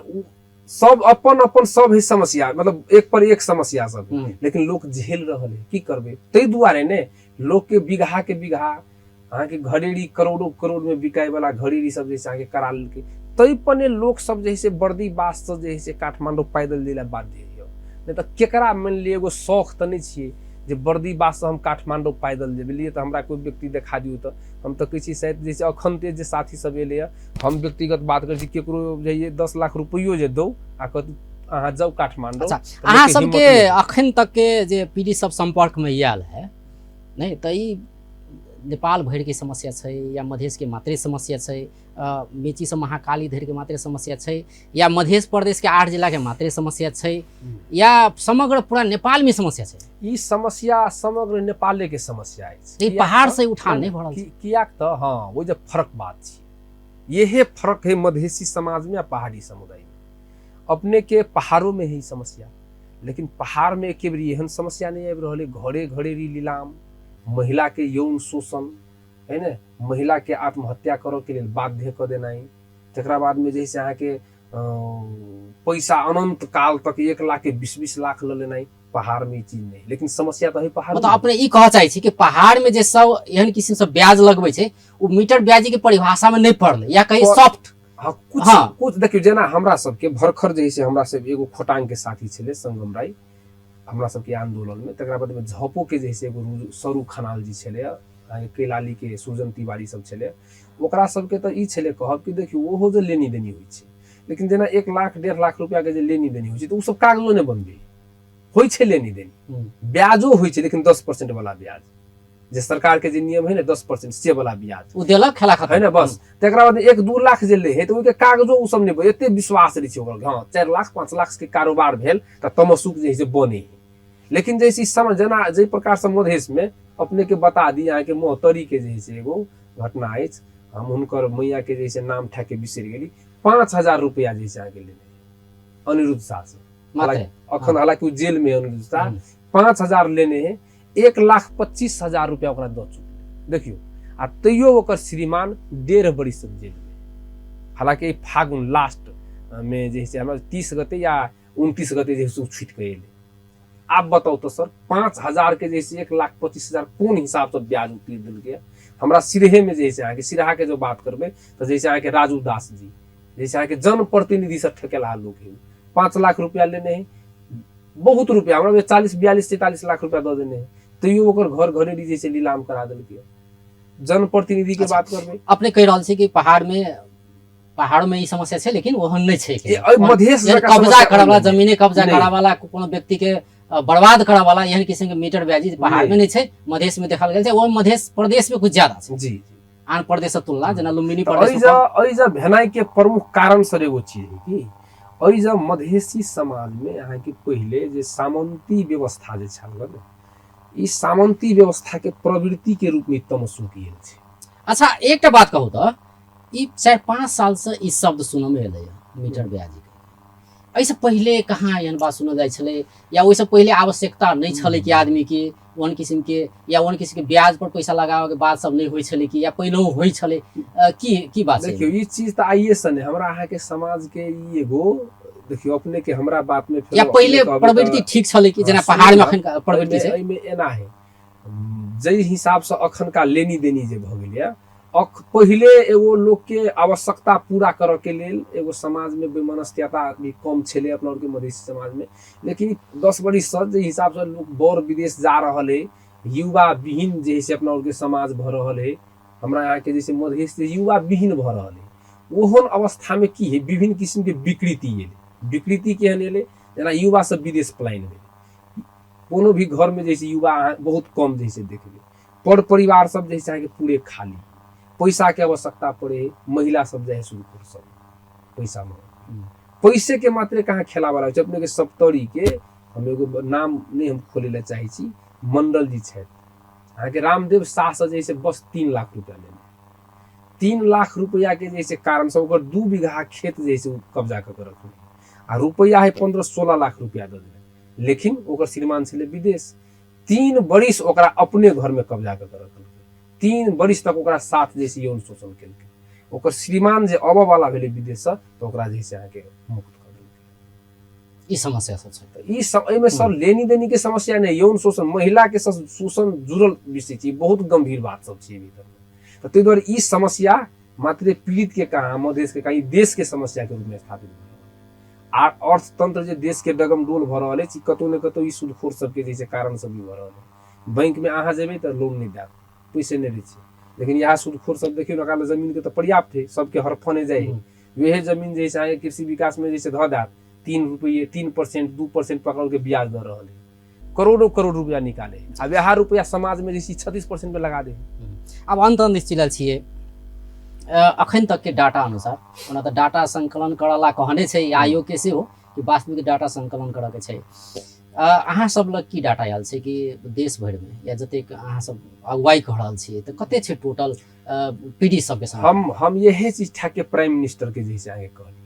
सब अपन अपन सब है समस्या, मतलब एक पर एक समस्या सब, लेकिन लोक झेल रहल है, की करबै। ताहि दुआरे ने लोक के बीघा के बीघा अहाँके घरेरी करोड़ों करोड़ में बिकाय वाला घरेरी सब जैसे अहाँके करा लेलकै, ताहि पर ने लोक सब जे है बर्दी बास से जे है काठमांडू पैदल जाय ला बाध्य है। नहि तऽ केकरा मानि लिअ एगो शौख तऽ नहि छियै जे बर्दी बास से हम काठमांडू पैदल जेबै लिए तऽ हमरा कोइ व्यक्ति देखा दियौ तऽ हम तऽ कहै छी शायद जैसे अखन ते जे साथी सब एलैए, हम व्यक्तिगत बात करै छी केकरो जे 10 लाख रुपैयो जे दौ आ कहत अहाँ जाउ काठमांडू। अच्छा, अहाँ सबके अखन तक के जे पीढ़ी सब संपर्क में आयल है नहीं तऽ ई नेपाल भरिके समस्या छै या मधेशके मात्रे समस्या छै, मेचीसँ महाकाली धरिके मात्रे समस्या छै, या मधेश प्रदेशके 8 जिलाके मात्रे समस्या छै, या समग्र पूरा नेपालमे समस्या छै? ई समस्या समग्र नेपाले के समस्या अछि। ई पहाड़ से उठान नहि भऽ रहल छै। कियाक तऽ हँ, ओ जे फरक बात छै, इहे फरक है मधेसी समाज में आ पहाड़ी समुदाय में। अपने के पहाड़ों में है समस्या, लेकिन पहाड़ में एके बेर एहन समस्या नहीं आबि रहल है। घरे घरे री लीलाम, महिला के यौन शोषण है ने, महिला के आत्महत्या करऽ के लेल बाध्य कऽ देनाइ, तकरा बाद में जे से अहाँके पैसा अनंत काल तक 1 लाख के 20-20 लाख लऽ लेनाइ, पहाड़ में ई चीज नहीं। लेकिन समस्या तऽ है पहाड़ मतलब अपने ई कहऽ चाहै छी कि पहाड़ में जे सब एहन किसिम से ब्याज लगबै छै ओ मीटर ब्याजी के परिभाषा में नहीं पड़लै, या कहीं सॉफ्ट। हाँ, कुछ हाँ। कुछ देखियौ, जेना हमरा सबके भरखर जे से हमरा सब एगो खोटांग के साथी छलै संगम राय, हमरा सबके आंदोलन में, तकरा बाद में झपो के जे से एगो सरू खनाल जी छलै, अहाँके कैलाली के सुजन तिवारी सब छलै, ओकरा सबके तऽ ई छलै कहब कि देखियौ ओहो जे लेनी देनी होइ छै, लेकिन जेना 1 लाख 1.5 लाख रुपया के जे लेनी देनी होइ छै तऽ ओ सब कागजो नहि बनबै होइ छै, लेनी देनी ब्याजो होइ छै, लेकिन 10% वाला ब्याज जे सरकार के जे नियम है ने 10% से वाला ब्याज ओ देलक खेला खतम है ने बस। तकरा बाद 1-2 लाख जे ले है तऽ ओहिके कागजो ओ सब नहि, एते विश्वास रहै छै ओकर, हँ 4 लाख 5 लाख के कारोबार भेल तऽ तमसुक जे है से बने है। लेकिन जैसे समय जेना जाहि प्रकार से मधेश में अपने के बता दी अहाँके मोहतरी के जे है से एगो घटना अछि, हम हुनकर मैया के जे है से नाम ठा के बिसरि गेली, 5000 रुपया जे है से अहाँके लेने अनिरुद्ध शाह से, अखन हालांकि ओ जेल में अनिरुद्ध शाह, 5000 लेने है, 1,25,000 रुपया ओकरा दऽ चुकल देखियौ, आ तैयो ओकर श्रीमान 1.5 बरिस तक जेल में, हालांकि फागुन लास्ट में जे है से हमरा 30 गते या 29 गते जे है से ओ छुटि कऽ एलै। आब बताउ तऽ सर 5000 के जे है 1,25,000 कोन हिसाबसँ ब्याज उतीर देलकै। हमरा सिरहे में जे है से अहाँके सिरहा के जो बात करबै तऽ जैसे अहाँके राजू दास जी जैसे अहाँके जनप्रतिनिधि से ठेकेलहा लोक है, 5 लाख रुपया लेने है, बहुत रुपया हमरा 40 42 43 लाख रुपया दऽ देने है, तैयो ओकर घर घरेली जे छै नीलाम करा देलकै। जनप्रतिनिधि के बात करबै। अपने कहि रहल छी कि पहाड़ में ई समस्या छै, लेकिन ओहन नहि छै। मधेश कब्जा करऽ वाला, जमीने कब्जा करऽ वाला, कोनो व्यक्ति के बर्बाद करऽ वाला एहन किसिम के मीटर ब्याजी पहाड़ में नहि छै, मधेश में देखल गेल छै। ओ मधेश प्रदेश में कुछ ज्यादा छै जी, आन प्रदेश से तुलना, जेना लुम्बिनी प्रदेश। एहि जे भेनाइ के प्रमुख कारण सर एगो चीज है कि एहि जे मधेसी समाज में अहाँके पहिले जे सामंती व्यवस्था जे छल ने, ई सामंती व्यवस्था के प्रवृत्ति के रूप में तमसुक गेल छै। अच्छा एकटा बात कहू तऽ ई 4-5 साल से ई शब्द सुनऽ में एलै मीटर ब्याजी के, एहिसँ पहिले कहाँ एहन बात सुनल जाइ छलै, या ओहिसँ पहिले आवश्यकता नहि छलै कि आदमी के ओहन किसिम के, या ओहन किसिम के ब्याज पर पैसा लगाबऽ के बात सब नहि होइ छलै कि, या पहिलहो होइ छलै, की की बात छै? देखियौ ई चीज तऽ आइए से नहि, हमरा अहाँके समाज के ई एगो देखियौ अपने के हमरा बात में या पहिले प्रवृत्ति ठीक छलै कि, जेना पहाड़ में अखन प्रवृत्ति छै, एहिमे एना है जाहि हिसाबसँ अखनका लेनी देनी जे भऽ गेलैए, पहिले एगो लोकके आवश्यकता पूरा करऽ के लेल एगो समाजमे वैमनस्यता भी कम छलै अपना आरके मधेसी समाजमे, लेकिन 10 बरिससँ जाहि हिसाबसँ लोक बड़ विदेश जा रहल है, युवा विहीन जे है से अपना आरके समाज भऽ रहल है, हमरा अहाँके जैसे मधेश जे युवा विहीन भऽ रहल है, ओहन अवस्थामे की है विभिन्न किसिमके विकृति एलै। विकृति केहन एलै, जेना युवा सब विदेश पलायन भेलै, कोनो भी घरमे जे छै युवा अहाँ बहुत कम जे छै देखबै, पर परिवार सब जे छै अहाँके पूरे खाली, पैसा के आवश्यकता पड़े है, महिला सब जाइ है सूदखोर सब पैसा में, पैसे के मात्रे कहाँ खेला वाला छै। अपने के सप्तरी के हम एगो नाम नहीं हम खोले ला चाहे छी, मंडल जी छथि अहाँके रामदेव शाह से जे छै बस 3 लाख रुपया लेने, 3 लाख रुपया के जे छै कारण से ओकर 2 बीघा खेत जे छै ओ कब्जा कऽ के रखने, आ रुपया है 15-16 लाख रुपया दऽ देने, लेकिन ओकर श्रीमान छलै विदेश, 3 बरिस ओकरा अपने घरमे कब्जा कऽ के रखलकै, 3 बरिस तक ओकरा साथ जे छै यौन शोषण केलकै, ओकर श्रीमान जे अबऽ वाला भेलै विदेशसँ तऽ ओकरा जे छै अहाँके मुक्त कऽ देलकै। ई समस्या सब छै। तऽ ई सब एहिमे सब लेनी देनी के समस्या नहि, यौन शोषण महिला के शोषण जुड़ल विषय छै, बहुत गंभीर बात सब छै भीतर में। तऽ ताहि दुआरे ई समस्या मात्र पीड़ित के कहाँ, मधेश के कहाँ, ई देश के समस्या के रूप में स्थापित भऽ रहल। आ अर्थतंत्र जे देश के डगमडोल भऽ रहल अछि, कतौ ने कतौ ई सूदखोर सबके जे छै कारण सब भी भऽ रहल है। बैंक में अहाँ जेबै तऽ लोन नहि देत, पैसे नहि दै छै, लेकिन इएह सूदखोर सब देखियौ ने, ओकरा लग जमीन के तऽ पर्याप्त है, सबके हरफने जाइ है, वएह जमीन जे छै अहाँके कृषि विकास में जे छै धऽ देत, 3 रुपये 3% 2% पकड़ के ब्याज दऽ रहल है, करोड़ों करोड़ रुपया निकाले है, आ वएह रुपया समाज में जे छै 36% पे लगा दे है। आब अन्त अन्त चिलल छियै। अखन तकके डाटा अनुसार, ओना तऽ डाटा संकलन करऽ ला कहने छै आयोगके सेहो कि वास्तविक डाटा संकलन करऽके छै, अहाँ सब लग की डाटा आयल छै कि देश भरिमे या जतेक अहाँ सब अगुवाई कऽ रहल छियै तऽ कते छै टोटल पीढ़ी सबके संख्या? हम यही चीज ठाके प्राइम मिनिस्टर के जे छै अहाँके कहलियै,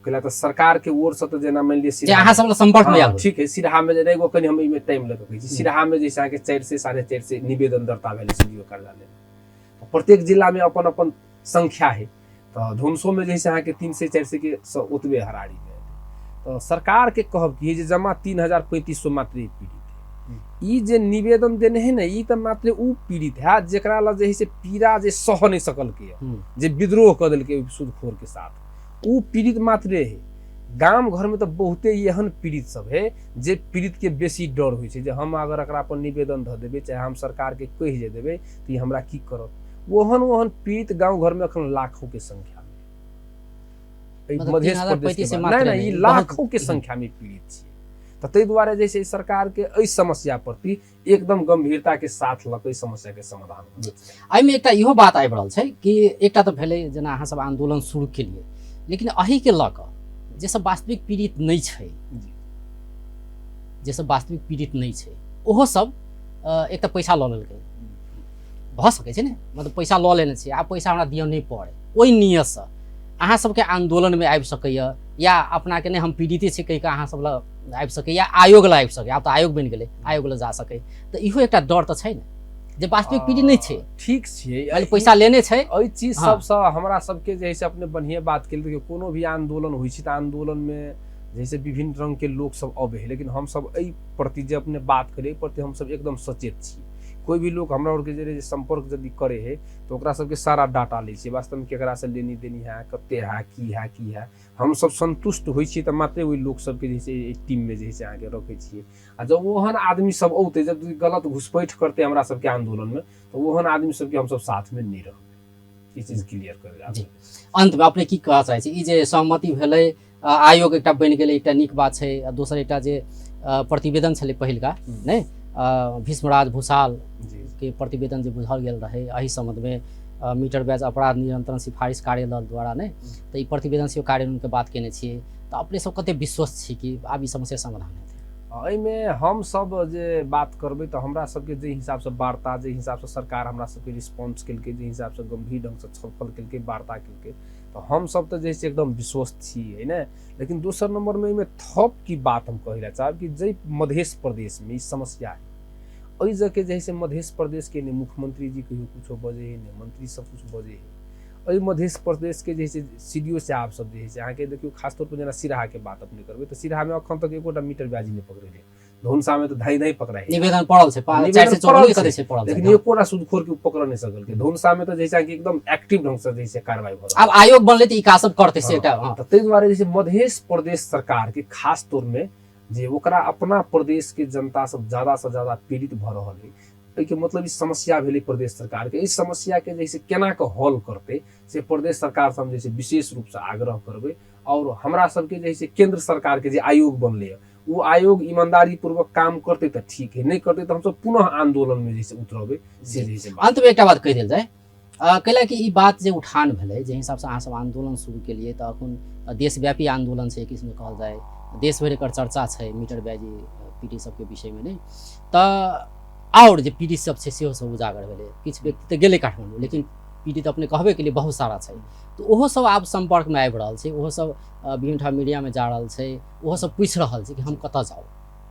कैला तऽ सरकार के ओर से तऽ जेना मानि लिअ जे अहाँ सब लग संपर्क में आयल हाँ, ठीक है, सिरहा में जेना एगो कनि हम एहिमे टाइम लऽ कऽ कहै छी, सिरहा में जैसे अहाँके 400 450 निवेदन दर्ता भेलै सी डी ओ कार्यालय में। प्रत्येक जिला में अपन अपन संख्या है, तऽ धुमसो में जैसे अहाँके 300 400 के ओतबे हरारी में हेतै। तऽ सरकार के कहब की है जे जमा 3500 मात्र पीड़ित है। ई जे निवेदन देने है ने, ई तऽ मात्र उ पीड़ित है जेकरा लग जे है से पीड़ा जे सह नहीं सकलकै है, जे विद्रोह कऽ देलकै सूदखोर के साथ, उ पीड़ित मात्रे है। गाम घर में तऽ बहुते एहन पीड़ित सब है जे पीड़ित के बेसी डर होइ छै जे हम अगर एकरा पर निवेदन धऽ देबै चाहे हम सरकार के कहि जे देबै तऽ ई हमरा की करत। ओहन ओहन पीड़ित गाँव घर में अखन लाखों के संख्या में एहि मतलब मधेश 3035 प्रदेश के से बात- मात्रे नहि नहि, ई नहि, लाखों के संख्या में पीड़ित छियै। तऽ ताहि दुआरे जे छै सरकार के एहि समस्या प्रति एकदम गंभीरता के साथ लऽ कऽ एहि समस्या के समाधान होना चाही। एहिमे एकटा इहो बात आबि रहल छै कि एकटा तऽ भेलै जेना अहाँ सब आंदोलन शुरू केलियै, लेकिन एहिके लऽ कऽ जे सब वास्तविक पीड़ित नहि छै, जे सब वास्तविक पीड़ित नहि छै ओहो सब एक तऽ पैसा लऽ लेलकै, भऽ सकै छै ने, मतलब पैसा लऽ लेने छै, आब पैसा हमरा दिअ नहि पड़े, ओहि नियतसँ अहाँ सबके आंदोलनमे आबि सकैए या अपनाके नहि हम पीड़िते छी कहि कऽ अहाँ सब लग आबि सकैए या आयोग लग आबि सकैए, आब तऽ आयोग बनि गेलै, आयोग लग जा सकै, तऽ इहो एकटा डर तऽ छै ने जे वास्तविक पीड़ित नहि छै, ठीक छियै, मतलब पैसा लेने छै। एहि चीज सबसँ हमरा सबके जे है से अपने बढ़िएँ बात केलियै। देखियौ, कोनो भी आंदोलन होइ छै तऽ आंदोलनमे जे है से विभिन्न रङ्गके लोक सब अबै है, लेकिन हमसब एहि प्रति जे अपने बात करियै एहि प्रति हमसब एकदम सचेत छी। कोइ भी लोक हमरा आरके जे संपर्क यदि करे है तऽ ओकरा सबके सारा डाटा लै छियै, वास्तवमे केकरासँ लेनी देनी है, कते है, की है, की है, हमसब संतुष्ट होइ छियै तऽ मात्रे ओहि लोक सबके जे छै एहि टीममे जे है से अहाँके रखै छियै। आ जब ओहन आदमी सब औतै, जब गलत घुसपैठ करतै हमरा सबके आन्दोलनमे, तऽ ओहन आदमी सबके हमसब साथमे नहि रहबै, ई चीज क्लियर कर। जी, अन्तमे अपने की कहऽ चाहै छी? ई जे सहमति भेलै, आयोग एकटा बनि गेलै, एकटा नीक बात छै, आ दोसर एकटा जे प्रतिवेदन छलै पहिलका नहि, भीष्मराज भूषाल के प्रतिवेदन जे बुझल गेल रहै एहि सम्बन्धमे, मीटर ब्याज अपराध नियंत्रण सिफारिश कार्यदल द्वारा नहि, तऽ ई प्रतिवेदन सेहो कार्यान्वयनके बात केने छियै, तऽ अपने सब कते विश्वस्त छी कि आब ई समस्या समाधान हेतै? एहिमे हमसब जे बात करबै तऽ हमरा सबके जे हिसाबसँ वार्ता, जे हिसाबसँ सरकार हमरा सबके रिस्पॉन्स केलकै, जे हिसाबसँ गम्भीर ढङ्गसँ छलफल केलकै, वार्ता केलकै, तऽ हमसब तऽ जे छै एकदम विश्वस्त छी है ने। लेकिन दोसर नम्बरमे एहिमे थप की बात हम कहै लए चाहब कि जाहि मधेश प्रदेशमे ई समस्या है, एहि जगह जे है से मधेश प्रदेशके नहि मुख्यमंत्री जी कहियो कुछो बजै है, नहि मंत्री सब कुछ बजै है। एहि मधेश प्रदेशके जे है से सी डी ओ साहब सब जे है से अहाँके देखियौ, खास तौर पर जेना सिराहाके बात अपने करबै तऽ सिराहामे अखन तक एकोटा मीटर ब्याजी नहि पकड़ेलै, धुनसामे तऽ धाइ धाइ पकड़ाइ, निवेदन पड़ल छै, 454 कते छै पड़ल, लेकिन एकोटा सूदखोर के पकड़ नहि सकल। धुनसामे तऽ जैसे एकदम एक्टिव ढंग से जैसे कार्रवाई भऽ आब आयोग बनलै तऽ ई काज सब करतै से एकटा। तऽ ताहि दुआरे जे मधेश प्रदेश सरकार के खास तौर में जे ओकरा अपना प्रदेश के जनता सब ज्यादा से ज्यादा पीड़ित भऽ रहल है, एहिके मतलब ई समस्या भेलै प्रदेश सरकार के। एहि समस्या के जे केना कऽ हल करतै से प्रदेश सरकार से हम जे विशेष रूप से आग्रह करबै। और हमरा सबके जे है केंद्र सरकार के जे आयोग बनलै ओ आयोग ईमानदारी पूर्वक काम करतै तऽ ठीक है, नहि करतै तऽ हमसब पुनः आंदोलन में जे उतरबै से जे है। अंत में एकटा बात कहि देल जाय, कैला कि ई बात जे उठान भेलै, जे हिसाबसँ अहाँ सब आंदोलन शुरू केलियै, तऽ अखन देशव्यापी आंदोलन छै, किस्ममे कहल जाय, देश भरि एकर चर्चा छै मीटर ब्याजी पीढ़ी सबके विषयमे नहि, तऽ आओर जे पीढ़ी सब छै सेहो सब उजागर भेलै। किछु व्यक्ति तऽ गेलै काठमाण्डू, लेकिन पीढ़ी तऽ अपने कहबे केलियै बहुत सारा छै, तऽ ओहो सब आब सम्पर्कमे आबि रहल छै, ओहो सब विभिन्न ठाम मीडियामे जा रहल छै, ओहो सब पूछि रहल छै कि हम कतऽ जाउ,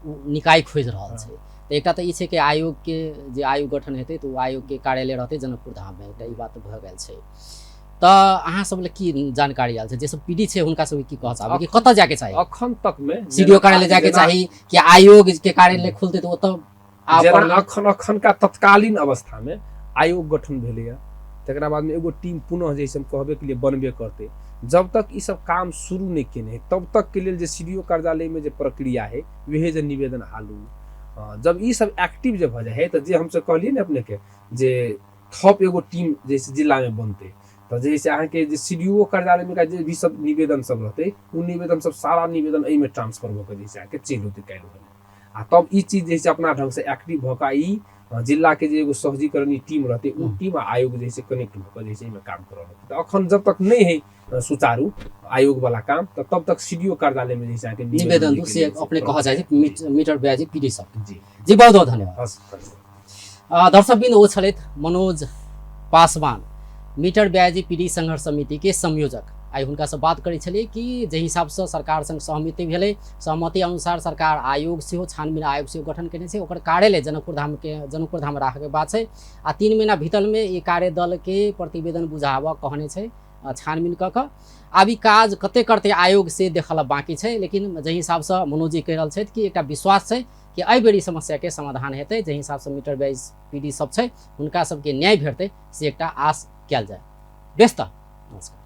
ओ निकाय खोजि रहल छै। तऽ एकटा तऽ ई छै कि आयोगके जे आयोग गठन हेतै तऽ ओ आयोगके कार्यालय रहतै जनकपुर धाममे, एकटा ई बात भऽ गेल छै। तऽ अहाँ सब लए की जानकारी आयल छै, जे सब पीड़ित छै हुनका सबके की कहऽ चाहबै कि कतऽ जाके चाही? अखन तक मे सी डी ओ कार्यालय जाके चाही कि आयोग के कार्यालय खुलतै तऽ ओतऽ? जेना अखन अखनका तत्कालीन अवस्था में आयोग गठन भेलैया, तकरा बाद में एगो टीम पुनः जैसे हम कहबे के लिए बनबे करते, जब तक ई सब काम शुरू नहीं केने है तब तक के लेल जे सी डी ओ कार्यालय में जे प्रक्रिया है वहे जे निवेदन हालू, जब ई सब एक्टिव जे भऽ जाइ है तऽ जे हमसब कहलियै ने अपने के जे थप एगो टीम जैसे जिला में बनते, तऽ जे से अहाँके जे सी डी ओ कार्यालय में जे भी सब निवेदन सब रहते ओ निवेदन सब सारा निवेदन एहिमे ट्रांसफर भऽ के जे से अहाँके चलि औतै काल्हि भने, आ तब ई चीज जे से अपना ढंग से एक्टिव भऽ कऽ ई जिला के जे एगो सहजीकरणी टीम रहतै, ओ टीम आ आयोग जे से कनेक्ट भऽ कऽ जे छै एहिमे काम करऽ लगतै। तऽ अखन जब तक नहि है सुचारू आयोग वाला काम, तऽ तब तक सीडीओ कार्यालय में जे छै अहाँके निवेदन दू से अपने कहऽ चाहै छी मीटर ब्याजी पीडी सब। जी जी, बहुत बहुत धन्यवाद। हस्, धन्यवाद। दर्शक बिंद, ओ छलथि मनोज पासवान, मीटर ब्याजी पीडी संघर्ष समिति के संयोजक। आइ हुनकासँ बात करै छलियै कि जाहि हिसाबसँ सरकार संग सहमति भेलै, सहमति अनुसार सरकार आयोग सेहो, छानबीन आयोग सेहो गठन केने छै, ओकर कार्यालय जनकपुर धामके जनकपुर धाम राखऽके बात छै आ 3 महीना भीतरमे ई कार्यदलके प्रतिवेदन बुझाबऽ कहने छै छानबीन कऽ कऽ। आब ई काज कते करतै आयोग से देखल बाँकी छै, लेकिन जाहि हिसाबसँ मनोजी कहि रहल छथि कि एकटा विश्वास छै कि एहि बेर ई समस्याके समाधान हेतै, जाहि हिसाबसँ मीटर ब्याज पीडी सब छै हुनका सबके न्याय भेटतै, से एकटा आस कयल जाय। बेस तऽ नमस्कार।